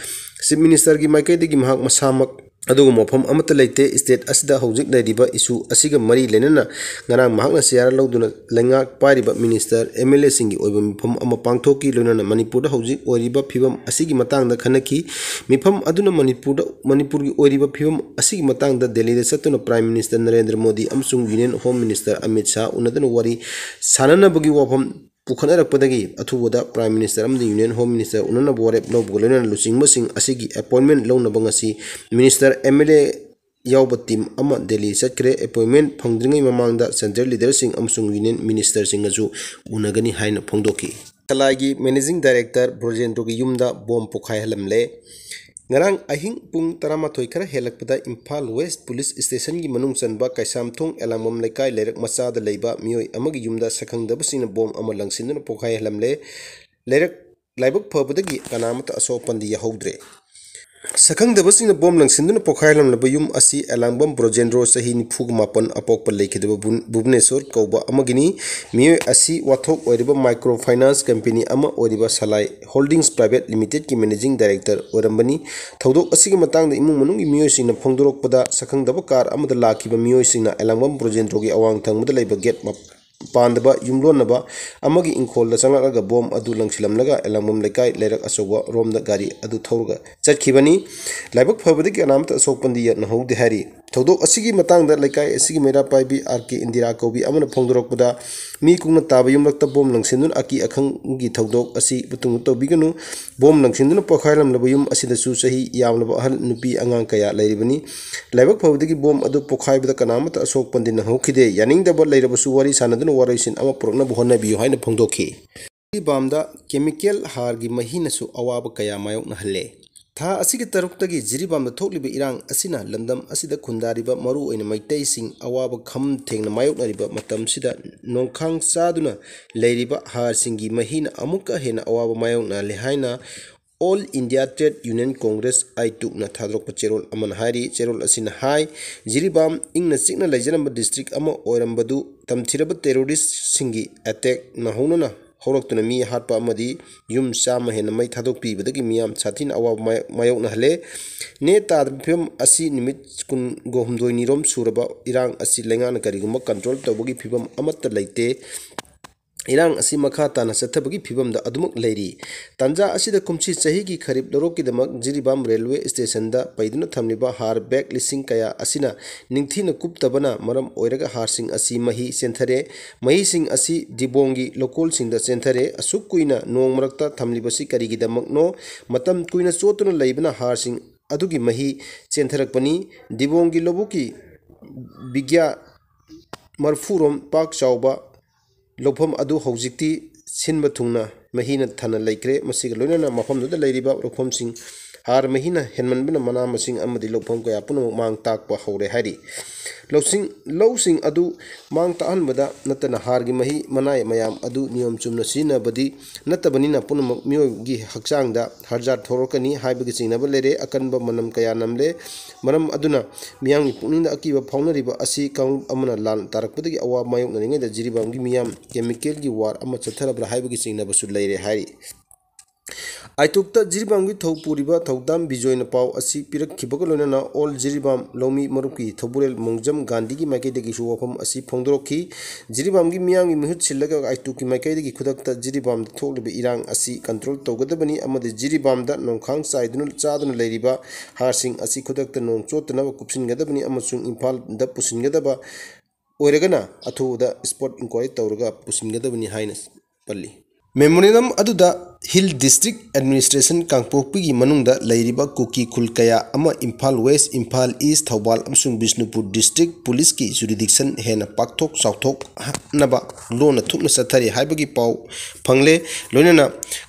Chief Minister ꯒꯤ ꯃꯥꯏꯀꯩꯗꯒꯤ ꯃꯍꯥꯛ ꯃꯁꯥꯃꯛ ꯑꯗꯨꯒꯨꯝꯕ ꯃꯐꯝ ꯑꯃꯠꯇ ꯂꯩꯇꯦ꯫ State ꯑꯁꯤꯗ ꯍꯧꯖꯤꯛ ꯂꯩꯔꯤꯕ issue ꯑꯁꯤꯒ ꯃꯔꯤ ꯂꯩꯅꯅ ꯉꯔꯥꯡ ꯃꯍꯥꯛꯅ ꯆꯦꯌꯥꯔ ꯂꯧꯗꯨꯅ ꯂꯩꯉꯥꯛ ꯄꯥꯏꯔꯤꯕ minister, MLAꯁꯤꯡꯒꯤ ꯑꯣꯏꯕ ꯃꯤꯐꯝ ꯑꯃ ꯄꯥꯡꯊꯣꯛꯈꯤ꯫ ꯂꯣꯏꯅꯅ ꯃꯅꯤꯄꯨꯔꯗ ꯍꯧꯖꯤꯛ ꯑꯣꯏꯔꯤꯕ ꯐꯤꯕꯝ ꯑꯁꯤꯒꯤ ꯃꯇꯥꯡꯗ ꯈꯟꯅꯈꯤ꯫ ꯃꯤꯐꯝ ꯑꯗꯨꯅ ꯃꯅꯤꯄꯨꯔꯗ, ꯃꯅꯤꯄꯨꯔꯒꯤ ꯑꯣꯏꯔꯤꯕ ꯐꯤꯕꯝ ꯑꯁꯤꯒꯤ ꯃꯇꯥꯡꯗ ꯗꯦꯜꯂꯤꯗ ꯆꯠꯇꯨꯅ Prime Minister ꯅꯔꯦꯟꯗ꯭ꯔ ꯃꯣꯗꯤ ꯑꯃꯁꯨꯡ Union Home Minister Amit Shah ꯎꯅꯗꯨꯅ ꯋꯥꯔꯤ ꯁꯥꯅꯅꯕꯒꯤ ꯋꯥꯐꯝ ꯄꯨꯈꯠꯅꯔꯛꯄꯗꯒꯤ ꯑꯊꯨꯕꯗ Prime Minister ꯑꯃꯗꯤ Union Home Minister ꯎꯅꯅꯕ ꯋꯥꯔꯦꯞ ꯂꯧꯕꯒ ꯂꯣꯏꯅꯅ ꯂꯨꯆꯤꯡꯕꯁꯤꯡ ꯑꯁꯤꯒꯤ appointment ꯂꯧꯅꯕ ꯉꯁꯤ minister, MLA ꯌꯥꯎꯕ team ꯑꯃ ꯗꯦꯜꯂꯤ ꯆꯠꯈ꯭ꯔꯦ꯫ Appointment ꯐꯪꯗ꯭ꯔꯤꯉꯩ ꯃꯃꯥꯡꯗ central leaderꯁꯤꯡ ꯑꯃꯁꯨꯡ Union Ministerꯁꯤꯡꯒꯁꯨ ꯎꯅꯒꯅꯤ ꯍꯥꯏꯅ ꯐꯣꯡꯗꯣꯛꯈꯤ꯫ ꯁꯂꯥꯏꯒꯤ Managing Director ꯕ꯭ꯔꯣꯖꯦꯟꯗ꯭ꯔꯣꯒꯤ ꯌꯨꯝꯗ ꯕꯣꯝ ꯄꯣꯈꯥꯏꯍꯜꯂꯝꯂꯦ꯫ ꯉꯔꯥꯡ ꯑꯍꯤꯡ ꯄꯨꯡ ꯇꯔꯥꯃꯥꯊꯣꯏ ꯈꯔ ꯍꯦꯜꯂꯛꯄꯗ ꯏꯝꯐꯥꯜ West Police Stationꯒꯤ ꯃꯅꯨꯡ ꯆꯟꯕ ꯀꯩꯁꯥꯝꯊꯣꯡ ꯑꯦꯂꯥꯡꯕꯝ ꯂꯩꯀꯥꯏ ꯂꯩꯔꯛ ꯃꯆꯥꯗ ꯂꯩꯕ ꯃꯤꯑꯣꯏ ꯑꯃꯒꯤ ꯌꯨꯝꯗ ꯁꯛꯈꯪꯗꯕꯁꯤꯡꯅ ꯕꯣꯝ ꯑꯃ ꯂꯪꯁꯤꯟꯗꯨꯅ ꯄꯣꯈꯥꯏꯍꯜꯂꯝꯂꯦ꯫ ꯂꯩꯔꯛ, ꯂꯥꯏꯕꯛ ꯐꯕꯗꯒꯤ ꯀꯅꯥꯃꯠꯇ ꯑꯁꯣꯛ ꯑꯄꯟꯗꯤ ꯌꯥꯍꯧꯗ꯭ꯔꯦ꯫ ꯁꯛꯈꯪꯗꯕꯁꯤꯡꯅ ꯕꯣꯝ ꯂꯪꯁꯤꯟꯗꯨꯅ ꯄꯣꯈꯥꯏꯍꯜꯂꯝꯂꯕ ꯌꯨꯝ ꯑꯁꯤ ꯑꯦꯂꯥꯡꯕꯝ ꯕ꯭ꯔꯣꯖꯦꯟꯗ꯭ꯔꯣ, ꯆꯍꯤ ꯅꯤꯐꯨꯒ ꯃꯥꯄꯟ, ꯑꯄꯣꯛꯄ ꯂꯩꯈꯤꯗꯕ ꯚꯨ-, ꯚꯨꯕꯅꯦꯁꯣꯔ ꯀꯧꯕ ꯑꯃꯒꯤꯅꯤ꯫ ꯃꯤꯑꯣꯏ ꯑꯁꯤ ꯋꯥꯊꯣꯛ ꯑꯣꯏꯔꯤꯕ micro finance company ꯑꯃ ꯑꯣꯏꯔꯤꯕ ꯁꯂꯥꯏ Holdings Private Limitedꯀꯤ Managing Director ꯑꯣꯏꯔꯝꯕꯅꯤ꯫ ꯊꯧꯗꯣꯛ ꯑꯁꯤꯒꯤ ꯃꯇꯥꯡꯗ ꯏꯃꯨꯡ ꯃꯅꯨꯡꯒꯤ ꯃꯤꯑꯣꯏꯁꯤꯡꯅ ꯐꯣꯡꯗꯣꯔꯛꯄꯗ, ꯁꯛꯈꯪꯗꯕ car ꯑꯃꯗ ꯂꯥꯛꯈꯤꯕ ꯃꯤꯑꯣꯏꯁꯤꯡꯅ ꯑꯦꯂꯥꯡꯕꯝ ꯕ꯭ꯔꯣꯖꯦꯟꯗ꯭ꯔꯣꯒꯤ ꯑꯋꯥꯡ ꯊꯪꯕꯗ ꯂꯩꯕ gate ꯃ-, ꯄꯥꯟꯗꯕ ꯌꯨꯝꯂꯣꯟꯅꯕ ꯑꯃꯒꯤ ꯏꯪꯈꯣꯜꯗ ꯆꯪꯂꯛꯂꯒ ꯕꯣꯝ ꯑꯗꯨ ꯂꯪꯁꯤꯜꯂꯝꯂꯒ ꯑꯦꯂꯥꯡꯕꯝ ꯂꯩꯀꯥꯏ ꯂꯩꯔꯛ ꯑꯆꯧꯕ ꯔꯣꯝꯗ ꯒꯥꯔꯤ ꯑꯗꯨ ꯊꯧꯔꯒ ꯆꯠꯈꯤꯕꯅꯤ꯫ ꯂꯥꯏꯕꯛ ꯐꯕꯗꯒꯤ ꯀꯅꯥꯃꯠꯇ ꯑꯁꯣꯛ ꯑꯄꯟꯗꯤ ꯅꯪꯍꯧꯗꯦ ꯍꯥꯏꯔꯤ꯫ ꯊꯧꯗꯣꯛ ꯑꯁꯤꯒꯤ ꯃꯇꯥꯡꯗ ꯂꯩꯀꯥꯏ ꯑꯁꯤꯒꯤ ꯃꯩꯔꯥ ꯄꯥꯏꯕꯤ ꯑꯥꯔ ꯀꯦ ꯏꯟꯗꯤꯔꯥ ꯀꯧꯕꯤ ꯑꯃꯅ ꯐꯣꯡꯗꯣꯔꯛꯄꯗ, ꯃꯤ ꯀꯨꯡꯅ ꯇꯥꯕ ꯌꯨꯝꯂꯛꯇ ꯕꯣꯝ ꯂꯪꯁꯤꯟꯗꯨꯅ ꯑꯀꯤ ꯑꯈꯪꯒꯤ ꯊꯧꯗꯣꯛ ꯑꯁꯤ ꯃꯇꯨꯡꯗ ꯇꯧꯕꯤꯒꯅꯨ꯫ ꯕꯣꯝ ꯂꯪꯁꯤꯟꯗꯨꯅ ꯄꯣꯈꯥꯏꯔꯝꯂꯕ ꯌꯨꯝ ꯑꯁꯤꯗꯁꯨ ꯆꯍꯤ ꯌꯥꯝꯂꯕ ꯑꯍꯜ ꯅꯨꯄꯤ ꯑꯉꯥꯡ ꯀꯌꯥ ꯂꯩꯔꯤꯕꯅꯤ꯫ ꯂꯥꯏꯕꯛ ꯐꯕꯗꯒꯤ ꯕꯣꯝ ꯑꯗꯨ ꯄꯣꯈꯥꯏꯕꯗ ꯀꯅꯥꯃꯠꯇ ꯑꯁꯣꯛ ꯄꯟꯗꯤ ꯅꯪꯍꯧꯈꯤꯗꯦ꯫ ꯌꯥꯅꯤꯡꯗꯕ ꯂꯩꯔꯕꯁꯨ ꯋꯥꯔꯤ ꯁꯥꯟꯅꯗꯨꯅ ꯋꯥꯔꯣꯏꯁꯤꯟ ꯑꯃ ꯄꯨꯔꯛꯅꯕ ꯍꯣꯠꯅꯕꯤꯌꯨ ꯍꯥꯏꯅ ꯐꯣꯡꯗꯣꯛꯈꯤ꯫ ꯖꯤꯔꯤꯕꯥꯝꯗ chemical ꯍꯥꯔꯒꯤ ꯃꯍꯤꯅꯁꯨ ꯑꯋꯥꯕ ꯀꯌꯥ ꯃꯥꯌꯣꯛꯅꯍꯜꯂꯦ꯫ ꯊꯥ ꯑꯁꯤꯒꯤ ꯇꯔꯨꯛꯇꯒꯤ ꯖꯤꯔꯤꯕꯥꯝꯗ ꯊꯣꯛꯂꯤꯕ ꯏꯔꯥꯡ ꯑꯁꯤꯅ ꯂꯝꯗꯝ ꯑꯁꯤꯗ ꯈꯨꯟꯗꯥꯔꯤꯕ ꯃꯔꯨꯑꯣꯏꯅ ꯃꯩꯇꯩꯁꯤꯡ ꯑꯋꯥꯕ ꯈꯝ ꯊꯦꯡꯅ ꯃꯥꯌꯣꯛꯅꯔꯤꯕ ꯃꯇꯝꯁꯤꯗ, ꯅꯣꯡꯈꯥꯡ ꯆꯥꯗꯨꯅ ꯂꯩꯔꯤꯕ ꯍꯥꯔꯁꯤꯡꯒꯤ ꯃꯍꯤꯅ ꯑꯃꯨꯛꯀ ꯍꯦꯟꯅ ꯑꯋꯥꯕ ꯃꯥꯌꯣꯛꯅꯍꯜꯂꯦ ꯍꯥꯏꯅ All India Trade Union Congress, ꯑꯥꯏꯇꯨꯛꯅ ꯊꯥꯗꯣꯔꯛꯄ ꯆꯦꯔꯣꯜ ꯑꯃꯅ ꯍꯥꯏꯔꯤ꯫ ꯆꯦꯔꯣꯜ ꯑꯁꯤꯅ ꯍꯥꯏ, ꯖꯤꯔꯤꯕꯥꯝ ꯏꯪꯅ ꯆꯤꯛꯅ ꯂꯩꯖꯔꯝꯕ district ꯑꯃ ꯑꯣꯏꯔꯝꯕꯗꯨ ꯇꯝꯊꯤꯔꯕ terroristꯁꯤꯡꯒꯤ attackꯅ ꯍꯧꯅꯅ ꯍꯧꯔꯛꯇꯨꯅ ꯃꯤ ꯍꯥꯠꯄ ꯑꯃꯗꯤ ꯌꯨꯝ ꯆꯥꯝꯃ ꯍꯦꯟꯅ ꯃꯩ ꯊꯥꯗꯣꯛꯄꯤꯕꯗꯒꯤ ꯃꯤꯌꯥꯝ ꯁꯥꯊꯤꯅ ꯑꯋꯥꯕ ꯃꯥꯌꯣꯛ-, ꯃꯥꯌꯣꯛꯅꯍꯜꯂꯦ꯫ ꯅꯦ ꯇꯥꯗꯕ ꯐꯤꯕꯝ ꯑꯁꯤ ꯅꯨꯃꯤꯠ ꯀꯨꯟꯒ ꯍꯨꯝꯗꯣꯏꯅꯤꯔꯣꯝ ꯁꯨꯔꯕ ꯏꯔꯥꯡ ꯑꯁꯤ ꯂꯩꯉꯥꯛꯅ ꯀꯔꯤꯒꯨꯝꯕ control ꯇꯧꯕꯒꯤ ꯐꯤꯕꯝ ꯑꯃꯠꯇ ꯂꯩꯇꯦ꯫ ꯏꯔꯥꯡ ꯑꯁꯤ ꯃꯈꯥ ꯇꯥꯅ ꯆꯠꯊꯕꯒꯤ ꯐꯤꯕꯝꯗ ꯑꯗꯨꯃꯛ ꯂꯩꯔꯤ꯫ ꯇꯥꯟꯖꯥ ꯑꯁꯤꯗ ꯀꯨꯝꯁꯤ ꯆꯍꯤꯒꯤ ꯈꯔꯤꯞ ꯂꯧꯔꯣꯛꯀꯤꯗꯃꯛ ꯖꯤꯔꯤꯕꯥꯝ railway stationꯗ ꯄꯩꯗꯨꯅ ꯊꯝꯂꯤꯕ ꯍꯥꯔ bag ꯂꯤꯁꯤꯡ ꯀꯌꯥ ꯑꯁꯤꯅ ꯅꯤꯡꯊꯤꯅ ꯀꯨꯞꯇꯕꯅ ꯃꯔꯝ ꯑꯣꯏꯔꯒ ꯍꯥꯔꯁꯤꯡ ꯑꯁꯤ ꯃꯍꯤ ꯆꯦꯟꯊꯔꯦ꯫ ꯃꯍꯤꯁꯤꯡ ꯑꯁꯤ ꯗꯤꯕꯣꯡꯒꯤ ꯂꯧꯀꯣꯜꯁꯤꯡꯗ ꯆꯦꯟꯊꯔꯦ꯫ ꯑꯁꯨꯛ ꯀꯨꯏꯅ ꯅꯣꯡ ꯃꯔꯛꯇ ꯊꯝꯂꯤꯕꯁꯤ ꯀꯔꯤꯒꯤꯗꯃꯛꯅꯣ? ꯃꯇꯝ ꯀꯨꯏꯅ ꯆꯣꯠꯇꯨꯅ ꯂꯩꯕꯅ ꯍꯥꯔꯁꯤꯡ ꯑꯗꯨꯒꯤ ꯃꯍꯤ ꯆꯦꯟꯊꯔꯛꯄꯅꯤ꯫ ꯗꯤꯕꯣꯡꯒꯤ ꯂꯧꯕꯨꯛꯀꯤ ꯕꯤꯒ꯭ꯌꯥ ꯃꯔꯐꯨꯔꯣꯝ ꯄꯥꯛ ꯆꯥꯎꯕ ꯂꯧꯐꯝ ꯑꯗꯨ ꯍꯧꯖꯤꯛꯇꯤ ꯁꯤꯟꯕ ꯊꯨꯡꯅ ꯃꯍꯤꯅ ꯊꯟꯅ ꯂꯩꯈ꯭ꯔꯦ꯫ ꯃꯁꯤꯒ ꯂꯣꯏꯅꯅ ꯃꯐꯝꯗꯨꯗ ꯂꯩꯔꯤꯕ ꯂꯧꯐꯝꯁꯤꯡ ꯍꯥꯔ ꯃꯍꯤꯅ ꯍꯦꯟꯃꯟꯕꯅ ꯃꯅꯥ ꯃꯁꯤꯡ ꯑꯃꯗꯤ ꯂꯧꯐꯝ ꯀꯌꯥ ꯄꯨꯝꯅꯃꯛ ꯃꯥꯡ ꯇꯥꯛꯄ ꯍꯧꯔꯦ ꯍꯥꯏꯔꯤ꯫ ꯂꯧꯁꯤꯡ, ꯂꯧꯁꯤꯡ ꯑꯗꯨ ꯃꯥꯡ ꯇꯥꯛꯍꯟꯕꯗ ꯅꯠꯇꯅ ꯍꯥꯔꯒꯤ ꯃꯍꯤ ꯃꯅꯥꯏ ꯃꯌꯥꯝ ꯑꯗꯨ ꯅꯤꯌꯣꯝ ꯆꯨꯝꯅ ꯁꯤꯖꯤꯟꯅꯕꯗꯤ ꯅꯠꯇꯕꯅꯤꯅ ꯄꯨꯝꯅꯃꯛ ꯃꯤꯑꯣꯏꯕꯒꯤ ꯍꯛꯆꯥꯡꯗ ꯍꯥꯔꯖꯥꯠ ꯊꯣꯛꯂꯛꯀꯅꯤ ꯍꯥꯏꯕꯒꯤ ꯆꯤꯡꯅꯕ ꯂꯩꯔꯦ꯫ ꯑꯀꯟꯕ ꯃꯅꯝ ꯀꯌꯥ ꯅꯝꯂꯦ꯫ ꯃꯔꯝ ꯑꯗꯨꯅ ꯃꯤꯌꯥꯝꯒꯤ ꯄꯨꯛꯅꯤꯡꯗ ꯑꯀꯤꯕ ꯐꯥꯎꯅꯔꯤꯕ ꯑꯁꯤ ꯀꯥꯡꯂꯨꯞ ꯑꯃꯅ ꯂꯥꯟ ꯇꯥꯔꯛꯄꯗꯒꯤ ꯑꯋꯥꯕ ꯃꯥꯌꯣꯛꯅꯔꯤꯉꯩꯗ ꯖꯤꯔꯤꯕꯥꯝꯒꯤ ꯃꯤꯌꯥꯝ chemicalꯒꯤ war ꯑꯃ ꯆꯠꯊꯔꯕ꯭ꯔꯥ ꯍꯥꯏꯕꯒꯤ ꯆꯤꯡꯅꯕꯁꯨ ꯂꯩꯔꯦ ꯍꯥꯏꯔꯤ꯫ ꯑꯥꯏꯇꯣꯛꯇ ꯖꯤꯔꯤꯕꯥꯝꯒꯤ ꯊꯧ ꯄꯨꯔꯤꯕ ꯊꯧꯗꯥꯝ ꯕꯤꯖꯣꯏꯅ ꯄꯥꯎ ꯑꯁꯤ ꯄꯤꯔꯛꯈꯤꯕꯒ ꯂꯣꯏꯅꯅ ꯑꯣꯜ ꯖꯤꯔꯤꯕꯥꯝ ꯂꯧꯃꯤ ꯃꯔꯨꯞꯀꯤ ꯊꯧꯕꯨꯔꯦꯜ ꯃꯣꯡꯖꯝ ꯒꯥꯟꯙꯤꯒꯤ ꯃꯥꯏꯀꯩꯗꯒꯤꯁꯨ ꯋꯥꯐꯝ ꯑꯁꯤ ꯐꯣꯡꯗꯣꯔꯛꯈꯤ꯫ ꯖꯤꯔꯤꯕꯥꯝꯒꯤ ꯃꯤꯌꯥꯝꯒꯤ ꯃꯤꯍꯨꯠ ꯁꯤꯜꯂꯒ ꯑꯥꯏꯇꯣꯛꯀꯤ ꯃꯥꯏꯀꯩꯗꯒꯤ ꯈꯨꯗꯛꯇ ꯖꯤꯔꯤꯕꯥꯝꯗ ꯊꯣꯛꯂꯤꯕ ꯏꯔꯥꯡ ꯑꯁꯤ control ꯇꯧꯒꯗꯕꯅꯤ ꯑꯃꯗꯤ ꯖꯤꯔꯤꯕꯥꯝꯗ ꯅꯣꯡꯈꯥꯡ ꯆꯥꯏꯗꯨꯅ ꯆꯥꯗꯨꯅ ꯂꯩꯔꯤꯕ ꯍꯥꯔꯁꯤꯡ ꯑꯁꯤ ꯈꯨꯗꯛꯇ ꯅꯣꯡ ꯆꯣꯠꯇꯅꯕ ꯀꯨꯞꯁꯤꯟꯒꯗꯕꯅꯤ ꯑꯃꯁꯨꯡ ꯏꯝꯐꯥꯜꯗ ꯄꯨꯁꯤꯟꯒꯗꯕ ꯑꯣꯏꯔꯒꯅ ꯑꯊꯨꯕꯗ spot inquiry ꯇꯧꯔꯒ ꯄꯨꯁꯤꯟꯒꯗꯕꯅꯤ ꯍꯥꯏꯅ ꯄꯜꯂꯤ꯫ Memorandum ꯑꯗꯨꯗ Hill District Administration ꯀꯥꯡꯄꯣꯛꯄꯤꯒꯤ ꯃꯅꯨꯡꯗ ꯂꯩꯔꯤꯕ ꯀꯨꯀꯤ ꯈꯨꯜ ꯀꯌꯥ ꯑꯃ ꯏꯝꯐꯥꯜ West, ꯏꯝꯐꯥꯜ East, ꯊꯧꯕꯥꯜ ꯑꯃꯁꯨꯡ ꯕꯤꯁꯅꯨꯄꯨꯔ district policeꯀꯤ jurisdiction ꯍꯦꯟꯅ ꯄꯥꯛꯊꯣꯛ ꯆꯥꯎꯊꯣꯛꯍꯟꯅꯕ ꯂꯣꯟꯅ ꯊꯨꯞꯅ ꯆꯠꯊꯔꯤ ꯍꯥꯏꯕꯒꯤ ꯄꯥꯎ ꯐꯪꯂꯦ꯫ ꯂꯣꯏꯅꯅ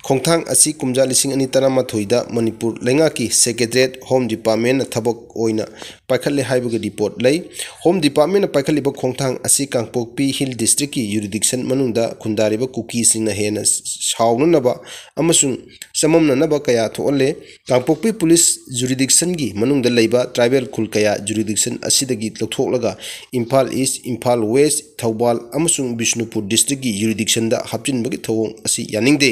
ꯈꯣꯡꯊꯥꯡ ꯑꯁꯤ ꯀꯨꯝꯖꯥ ꯂꯤꯁꯤꯡ ꯑꯅꯤ ꯇꯔꯥꯃꯥꯊꯣꯏꯗ ꯃꯅꯤꯄꯨꯔ ꯂꯩꯉꯥꯛꯀꯤ Secretariat, Home Departmentꯅ ꯊꯕꯛ ꯑꯣꯏꯅ ꯄꯥꯏꯈꯠꯂꯦ ꯍꯥꯏꯕꯒꯤ report ꯂꯩ꯫ Home Departmentꯅ ꯄꯥꯏꯈꯠꯂꯤꯕ ꯈꯣꯡꯊꯥꯡ ꯑꯁꯤ ꯀꯥꯡꯄꯣꯛꯄꯤ Hill Districtꯀꯤ jurisdiction ꯃꯅꯨꯡꯗ ꯈꯨꯟꯗꯥꯔꯤꯕ ꯀꯨꯀꯤꯁꯤꯡꯅ ꯍꯦꯟꯅ ꯁꯥꯎꯅꯅꯕ ꯑꯃꯁꯨꯡ ꯆꯃꯝꯅꯅꯕ ꯀꯌꯥ ꯊꯣꯛꯍꯜꯂꯦ꯫ ꯀꯥꯡꯄꯣꯛꯄꯤ ꯄꯨꯂꯤꯁ ꯖꯨꯔꯤꯗꯤꯛꯁꯟꯒꯤ ꯃꯅꯨꯡꯗ ꯂꯩꯕ ꯇ꯭ꯔꯥꯏꯕꯦꯜ ꯈꯨꯜ ꯀꯌꯥ ꯖꯨꯔꯤꯗꯤꯛꯁꯟ ꯑꯁꯤꯗꯒꯤ ꯂꯧꯊꯣꯛꯂꯒ ꯏꯝꯐꯥꯜ ꯏꯁ, ꯏꯝꯐꯥꯜ ꯋꯦꯁ, ꯊꯧꯕꯥꯜ ꯑꯃꯁꯨꯡ ꯕꯤꯁꯅꯨꯄꯨꯔ ꯗꯤꯁꯇ꯭ꯔꯤꯛꯀꯤ ꯖꯨꯔꯤꯗꯤꯛꯁꯟꯗ ꯍꯥꯞꯆꯤꯟꯕꯒꯤ ꯊꯧꯑꯣꯡ ꯑꯁꯤ ꯌꯥꯅꯤꯡꯗꯦ꯫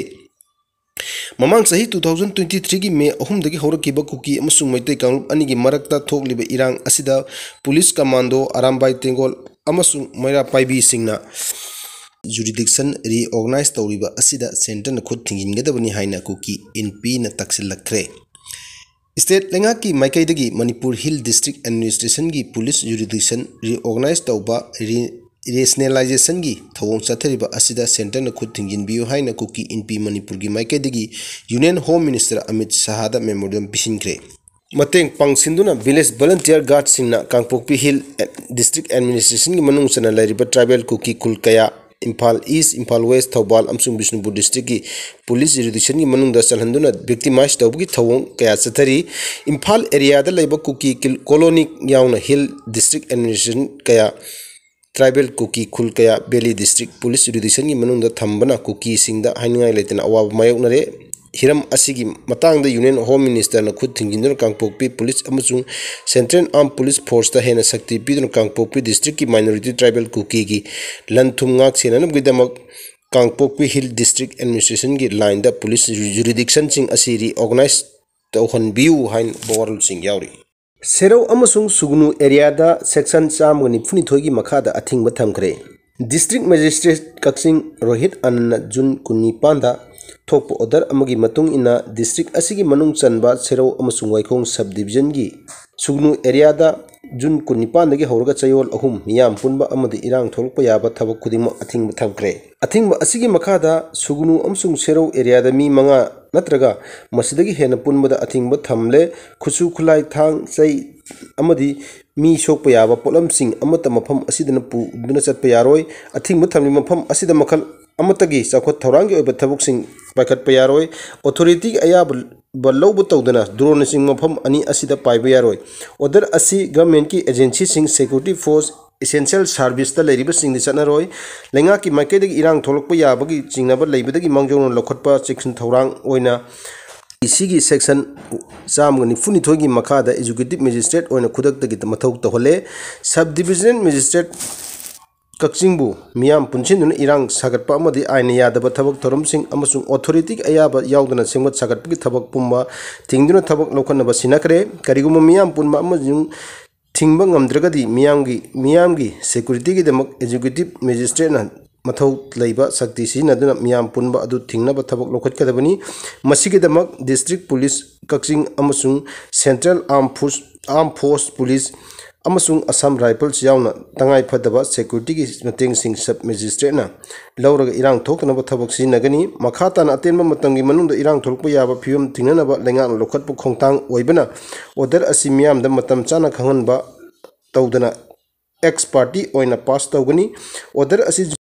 ꯃꯃꯥꯡ ꯆꯍꯤ two thousand twenty three ꯒꯤ ꯃꯦ ꯑꯍꯨꯝꯗꯒꯤ ꯍꯧꯔꯛꯈꯤꯕ ꯀꯨꯀꯤ ꯑꯃꯁꯨꯡ ꯃꯩꯇꯩ ꯀꯥꯡꯂꯨꯞ ꯑꯅꯤꯒꯤ ꯃꯔꯛꯇ ꯊꯣꯛꯂꯤꯕ ꯏꯔꯥꯡ ꯑꯁꯤꯗ ꯄꯨꯂꯤꯁ ꯀꯃꯥꯟꯗꯣ ꯑꯔꯥꯝꯕꯥꯏ ꯇꯦꯡꯒꯣꯜ ꯑꯃꯁꯨꯡ ꯃꯩꯔꯥ ꯄꯥꯏꯕꯤꯁꯤꯡꯅ ꯖꯨꯔꯤꯗꯤꯛꯁꯟ ꯔꯤꯑꯣꯔꯒꯅꯥꯏꯖ ꯇꯧꯔꯤꯕ ꯑꯁꯤꯗ ꯁꯦꯟꯇꯔꯅ ꯈꯨꯠ ꯊꯤꯡꯖꯤꯟꯒꯗꯕꯅꯤ ꯍꯥꯏꯅ ꯀꯨꯀꯤ ꯏꯟꯄꯤꯅ ꯇꯛꯁꯤꯜꯂꯛꯈ꯭ꯔꯦ꯫ ꯁ꯭ꯇꯦꯠ ꯂꯩꯉꯥꯛꯀꯤ ꯃꯥꯏꯀꯩꯗꯒꯤ ꯃꯅꯤꯄꯨꯔ ꯍꯤꯜ ꯗꯤꯁꯇ꯭ꯔꯤꯛ ꯑꯦꯗꯃꯤꯅꯤꯁꯇ꯭ꯔꯦꯁꯟꯒꯤ ꯄꯨꯂꯤꯁ ꯖꯨꯔꯤꯗꯤꯛꯁꯟ ꯔꯤꯑꯣꯔꯒꯅꯥꯏꯖ ꯇꯧꯕ ꯔꯤ-, ꯔꯦꯁꯅꯦꯂꯥꯏꯖꯦꯁꯟꯒꯤ ꯊꯧꯑꯣꯡ ꯆꯠꯊꯔꯤꯕ ꯑꯁꯤꯗ ꯁꯦꯟꯇꯔꯅ ꯈꯨꯠ ꯊꯤꯡꯖꯤꯟꯕꯤꯌꯨ ꯍꯥꯏꯅ ꯀꯨꯀꯤ ꯏꯟꯄꯤ ꯃꯅꯤꯄꯨꯔꯒꯤ ꯃꯥꯏꯀꯩꯗꯒꯤ ꯌꯨꯅꯤꯌꯟ ꯍꯣꯝ ꯃꯤꯅꯤꯁꯇꯔ ꯑꯃꯤꯠ ꯁꯍꯥꯗ ꯃꯦꯃꯣꯔꯦꯟꯗꯝ ꯄꯤꯁꯤꯟꯈ꯭ꯔꯦ꯫ ꯃꯇꯦꯡ ꯄꯥꯡꯁꯤꯟꯗꯨꯅ ꯚꯤꯂꯦꯖ ꯚꯣꯂꯨꯟꯇꯤꯌꯔ ꯒꯥꯔꯗꯁꯤꯡꯅ ꯀꯥꯡꯄꯣꯛꯄꯤ ꯍꯤꯜ ꯗꯤꯁꯇ꯭ꯔꯤꯛ ꯑꯦꯗꯃꯤꯅꯤꯁꯇ꯭ꯔꯦꯁꯟꯒꯤ ꯃꯅꯨꯡ ꯆꯟꯅ ꯂꯩꯔꯤꯕ ꯇ꯭ꯔꯥꯏꯕꯦꯜ ꯀꯨꯀꯤ ꯈꯨꯜ ꯀꯌꯥ, ꯏꯝꯐꯥꯜ ꯏꯁ, ꯏꯝꯐꯥꯜ ꯋꯦꯁ, ꯊꯧꯕꯥꯜ ꯑꯃꯁꯨꯡ ꯕꯤꯁꯅꯨꯄꯨꯔ ꯗꯤꯁꯇ꯭ꯔꯤꯛꯀꯤ ꯄꯨꯂꯤꯁ ꯖꯨꯔꯤꯗꯤꯛꯁꯟꯒꯤ ꯃꯅꯨꯡꯗ ꯆꯜꯍꯟꯗꯨꯅ ꯚꯤꯛꯇꯤꯃꯥꯏꯖ ꯇꯧꯕꯒꯤ ꯊꯧꯑꯣꯡ ꯀꯌꯥ ꯆꯠꯊꯔꯤ꯫ ꯏꯝꯐꯥꯜ ꯑꯦꯔꯤꯌꯥꯗ ꯂꯩꯕ ꯀꯨꯀꯤ ꯀꯤꯜ-, ꯀꯣꯂꯣꯅꯤ ꯌꯥꯎꯅ ꯍꯤꯜ ꯗꯤꯁꯇ꯭ꯔꯤꯛ ꯑꯦꯗꯃꯤꯅꯤꯁꯇ꯭ꯔꯦꯁꯟ ꯀꯌꯥ ꯇ꯭ꯔꯥꯏꯕꯦꯜ ꯀꯨꯀꯤ ꯈꯨꯜ ꯀꯌꯥ ꯚꯦꯂꯤ ꯗꯤꯁꯇ꯭ꯔꯤꯛ ꯄꯨꯂꯤꯁ ꯖꯨꯔꯤꯗꯤꯛꯁꯟꯒꯤ ꯃꯅꯨꯡꯗ ꯊꯝꯕꯅ ꯀꯨꯀꯤꯁꯤꯡꯗ ꯍꯥꯏꯅꯤꯡꯉꯥꯏ ꯂꯩꯇꯅ ꯑꯋꯥꯕ ꯃꯥꯌꯣꯛꯅꯔꯦ꯫ ꯍꯤꯔꯝ ꯑꯁꯤꯒꯤ ꯃꯇꯥꯡꯗ ꯌꯨꯅꯤꯌꯟ ꯍꯣꯝ ꯃꯤꯅꯤꯁꯇꯔꯅ ꯈꯨꯠ ꯊꯤꯡꯖꯤꯟꯗꯨꯅ ꯀꯥꯡꯄꯣꯛꯄꯤ ꯄꯨꯂꯤꯁ ꯑꯃꯁꯨꯡ ꯁꯦꯟꯇ꯭ꯔꯦꯜ ꯑꯥꯔꯝ ꯄꯨꯂꯤꯁ ꯐꯣꯔꯁꯇ ꯍꯦꯟꯅ ꯁꯛꯇꯤ ꯄꯤꯗꯨꯅ ꯀꯥꯡꯄꯣꯛꯄꯤ ꯗꯤꯁꯇ꯭ꯔꯤꯛꯀꯤ ꯃꯥꯏꯅꯣꯔꯤꯇꯤ ꯇ꯭ꯔꯥꯏꯕꯦꯜ ꯀꯨꯀꯤꯒꯤ ꯂꯟ ꯊꯨꯝ ꯉꯥꯛ ꯁꯦꯟꯅꯅꯕꯒꯤꯗꯃꯛ ꯀꯥꯡꯄꯣꯛꯄꯤ ꯍꯤꯜ ꯗꯤꯁꯇ꯭ꯔꯤꯛ ꯑꯦꯗꯃꯤꯅꯤꯁꯇ꯭ꯔꯦꯁꯟꯒꯤ ꯂꯥꯏꯟꯗ ꯄꯨꯂꯤꯁ ꯖꯨꯔꯤꯗꯤꯛꯁꯟꯁꯤꯡ ꯑꯁꯤ ꯔꯤꯑꯣꯔꯒꯅꯥꯏꯖ ꯇꯧꯍꯟꯕꯤꯌꯨ ꯍꯥꯏꯕ ꯋꯥꯔꯣꯜꯁꯤꯡ ꯌꯥꯎꯔꯤ꯫ ꯁꯦꯔꯧ ꯑꯃꯁꯨꯡ ꯁꯨꯒꯅꯨ ꯑꯦꯔꯤꯌꯥꯗ ꯁꯦꯛꯁꯟ ꯆꯥꯝꯃꯒ ꯅꯤꯐꯨꯅꯤꯊꯣꯏꯒꯤ ꯃꯈꯥꯗ ꯑꯊꯤꯡꯕ ꯊꯝꯈ꯭ꯔꯦ꯫ ꯗꯤꯁꯇ꯭ꯔꯤꯛ ꯃꯦꯖꯤꯁꯇ꯭ꯔꯦꯠ ꯀꯛꯆꯤꯡ ꯔꯣꯍꯤꯠ ꯑꯅꯟꯅ ꯖꯨꯟ ꯀꯨꯟꯅꯤꯄꯥꯟꯗ ꯊꯣꯛꯄ ꯑꯣꯔꯗꯔ ꯑꯃꯒꯤ ꯃꯇꯨꯡ ꯏꯟꯅ ꯗꯤꯁꯇ꯭ꯔꯤꯛ ꯑꯁꯤꯒꯤ ꯃꯅꯨꯡ ꯆꯟꯕ ꯁꯦꯔꯧ ꯑꯃꯁꯨꯡ ꯋꯥꯏꯈꯣꯡ ꯁꯕ ꯗꯤꯕꯤꯖꯟꯒꯤ ꯁꯨꯒꯅꯨ ꯑꯦꯔꯤꯌꯥꯗ ꯖꯨꯟ ꯀꯨꯟꯅꯤꯄꯥꯟꯗꯒꯤ ꯍꯧꯔꯒ ꯆꯌꯣꯜ ꯑꯍꯨꯝ ꯃꯤꯌꯥꯝ ꯄꯨꯟꯕ ꯑꯃꯗꯤ ꯏꯔꯥꯡ ꯊꯣꯛꯂꯛꯄ ꯌꯥꯕ ꯊꯕꯛ ꯈꯨꯗꯤꯡꯃꯛ ꯑꯊꯤꯡꯕ ꯊꯝꯈ꯭ꯔꯦ꯫ ꯑꯊꯤꯡꯕ ꯑꯁꯤꯒꯤ ꯃꯈꯥꯗ ꯁꯨꯒꯅꯨ ꯑꯃꯁꯨꯡ ꯁꯦꯔꯧ ꯑꯦꯔꯤꯌꯥꯗ ꯃꯤ ꯃꯉꯥ ꯅꯠꯇ꯭ꯔꯒ ꯃꯁꯤꯗꯒꯤ ꯍꯦꯟꯅ ꯄꯨꯟꯕꯗ ꯑꯊꯤꯡꯕ ꯊꯝꯂꯦ꯫ ꯈꯨꯠꯁꯨ ꯈꯨꯠꯂꯥꯏ, ꯊꯥꯡ, ꯆꯩ ꯑꯃꯗꯤ ꯃꯤ ꯁꯣꯛꯄ ꯌꯥꯕ ꯄꯣꯠꯂꯝꯁꯤꯡ ꯑꯃꯠꯇ ꯃꯐꯝ ꯑꯁꯤꯗꯅ ꯄꯨꯗꯨꯅ ꯆꯠꯄ ꯌꯥꯔꯣꯏ꯫ ꯑꯊꯤꯡꯕ ꯊꯝꯂꯤꯕ ꯃꯐꯝ ꯑꯁꯤꯗ ꯃꯈꯜ ꯑꯃꯠꯇꯒꯤ ꯆꯥꯎꯈꯠ ꯊꯧꯔꯥꯡꯒꯤ ꯑꯣꯏꯕ ꯊꯕꯛꯁꯤꯡ ꯄꯥꯏꯈꯠꯄ ꯌꯥꯔꯣꯏ꯫ ꯑꯣꯊꯣꯔꯤꯇꯤꯒꯤ ꯑꯌꯥꯕ ꯂꯧꯕ ꯇꯧꯗꯅ ꯗ꯭ꯔꯣꯟꯅꯆꯤꯡꯕ ꯃꯐꯝ ꯑꯅꯤ ꯑꯁꯤꯗ ꯄꯥꯏꯕ ꯌꯥꯔꯣꯏ꯫ ꯑꯣꯔꯗꯔ ꯑꯁꯤ ꯒꯚꯔꯟꯃꯦꯟꯠꯀꯤ ꯑꯦꯖꯦꯟꯁꯤꯁꯤꯡ, ꯁꯦꯀ꯭ꯌꯨꯔꯤꯇꯤ ꯐꯣꯔꯁ, essential service ꯇ ꯂꯩꯔꯤꯕꯁꯤꯡꯗꯤ ꯆꯠꯅꯔꯣꯏ꯫ ꯂꯩꯉꯥꯛꯀꯤ ꯃꯥꯏꯀꯩꯗꯒꯤ ꯏꯔꯥꯡ ꯊꯣꯛꯂꯛꯄ ꯌꯥꯕꯒꯤ ꯆꯤꯡꯅꯕ ꯂꯩꯕꯗꯒꯤ ꯃꯥꯡꯖꯧꯅꯅ ꯂꯧꯈꯠꯄ ꯆꯦꯛꯁꯤꯟ ꯊꯧꯔꯥꯡ ꯑꯣꯏꯅ ꯁꯤꯒꯤ section ꯆꯥꯝꯃꯒ ꯅꯤꯐꯨꯅꯤꯊꯣꯏꯒꯤ ꯃꯈꯥꯗ executive magistrate ꯑꯣꯏꯅ ꯈꯨꯗꯛꯇꯒꯤ ꯃꯊꯧ ꯇꯧꯍꯜꯂꯦ꯫ Sub divisional magistrate ꯀꯛꯆꯤꯡꯕꯨ ꯃꯤꯌꯥꯝ ꯄꯨꯟꯁꯤꯟꯗꯨꯅ ꯏꯔꯥꯡ ꯁꯥꯒꯠꯄ ꯑꯃꯗꯤ ꯑꯥꯏꯟꯅ ꯌꯥꯗꯕ ꯊꯕꯛ ꯊꯧꯔꯝꯁꯤꯡ ꯑꯃꯁꯨꯡ authority ꯒꯤ ꯑꯌꯥꯕ ꯌꯥꯎꯗꯅ ꯁꯦꯝꯒꯠ ꯁꯥꯒꯠꯄꯒꯤ ꯊꯕꯛ ꯄꯨꯝꯕ ꯊꯤꯡꯗꯨꯅ ꯊꯕꯛ ꯂꯧꯈꯠꯅꯕ ꯁꯤꯟꯅꯈ꯭ꯔꯦ꯫ ꯀꯔꯤꯒꯨꯝꯕ ꯃꯤꯌꯥꯝ ꯄꯨꯟꯕ ꯑꯃꯁꯨꯡ ꯊꯤꯡꯕ ꯉꯝꯗ꯭ꯔꯒꯗꯤ ꯃꯤꯌꯥꯝꯒꯤ, ꯃꯤꯌꯥꯝꯒꯤ security ꯒꯤꯗꯃꯛ executive magistrate ꯅ ꯃꯊꯧ ꯂꯩꯕ ꯁꯛꯇꯤ ꯁꯤꯖꯤꯟꯅꯗꯨꯅ ꯃꯤꯌꯥꯝ ꯄꯨꯟꯕ ꯑꯗꯨ ꯊꯤꯡꯅꯕ ꯊꯕꯛ ꯂꯧꯈꯠꯀꯗꯕꯅꯤ꯫ ꯃꯁꯤꯒꯤꯗꯃꯛ district police ꯀꯛꯆꯤꯡ ꯑꯃꯁꯨꯡ central armed force, armed force police ꯑꯃꯁꯨꯡ Assam Rifles ꯌꯥꯎꯅ ꯇꯉꯥꯏ ꯐꯗꯕ security ꯒꯤ ꯃꯇꯦꯡꯁꯤꯡ sub magistrate ꯅ ꯂꯧꯔꯒ ꯏꯔꯥꯡ ꯊꯣꯛꯇꯅꯕ ꯊꯕꯛ ꯁꯤꯖꯤꯟꯅꯒꯅꯤ꯫ ꯃꯈꯥ ꯇꯥꯅ ꯑꯇꯦꯟꯕ ꯃꯇꯝꯒꯤ ꯃꯅꯨꯡꯗ ꯏꯔꯥꯡ ꯊꯣꯛꯂꯛꯄ ꯌꯥꯕ ꯐꯤꯕꯝ ꯊꯤꯡꯅꯅꯕ ꯂꯩꯉꯥꯛꯅ ꯂꯧꯈꯠꯄ ꯈꯣꯡꯊꯥꯡ ꯑꯣꯏꯕꯅ order ꯑꯁꯤ ꯃꯤꯌꯥꯝꯗ ꯃꯇꯝ ꯆꯥꯅ ꯈꯪꯍꯟꯕ ꯇꯧꯗꯅ ex parte ꯑꯣꯏꯅ pass ꯇꯧꯒꯅꯤ꯫ Order ꯑꯁꯤ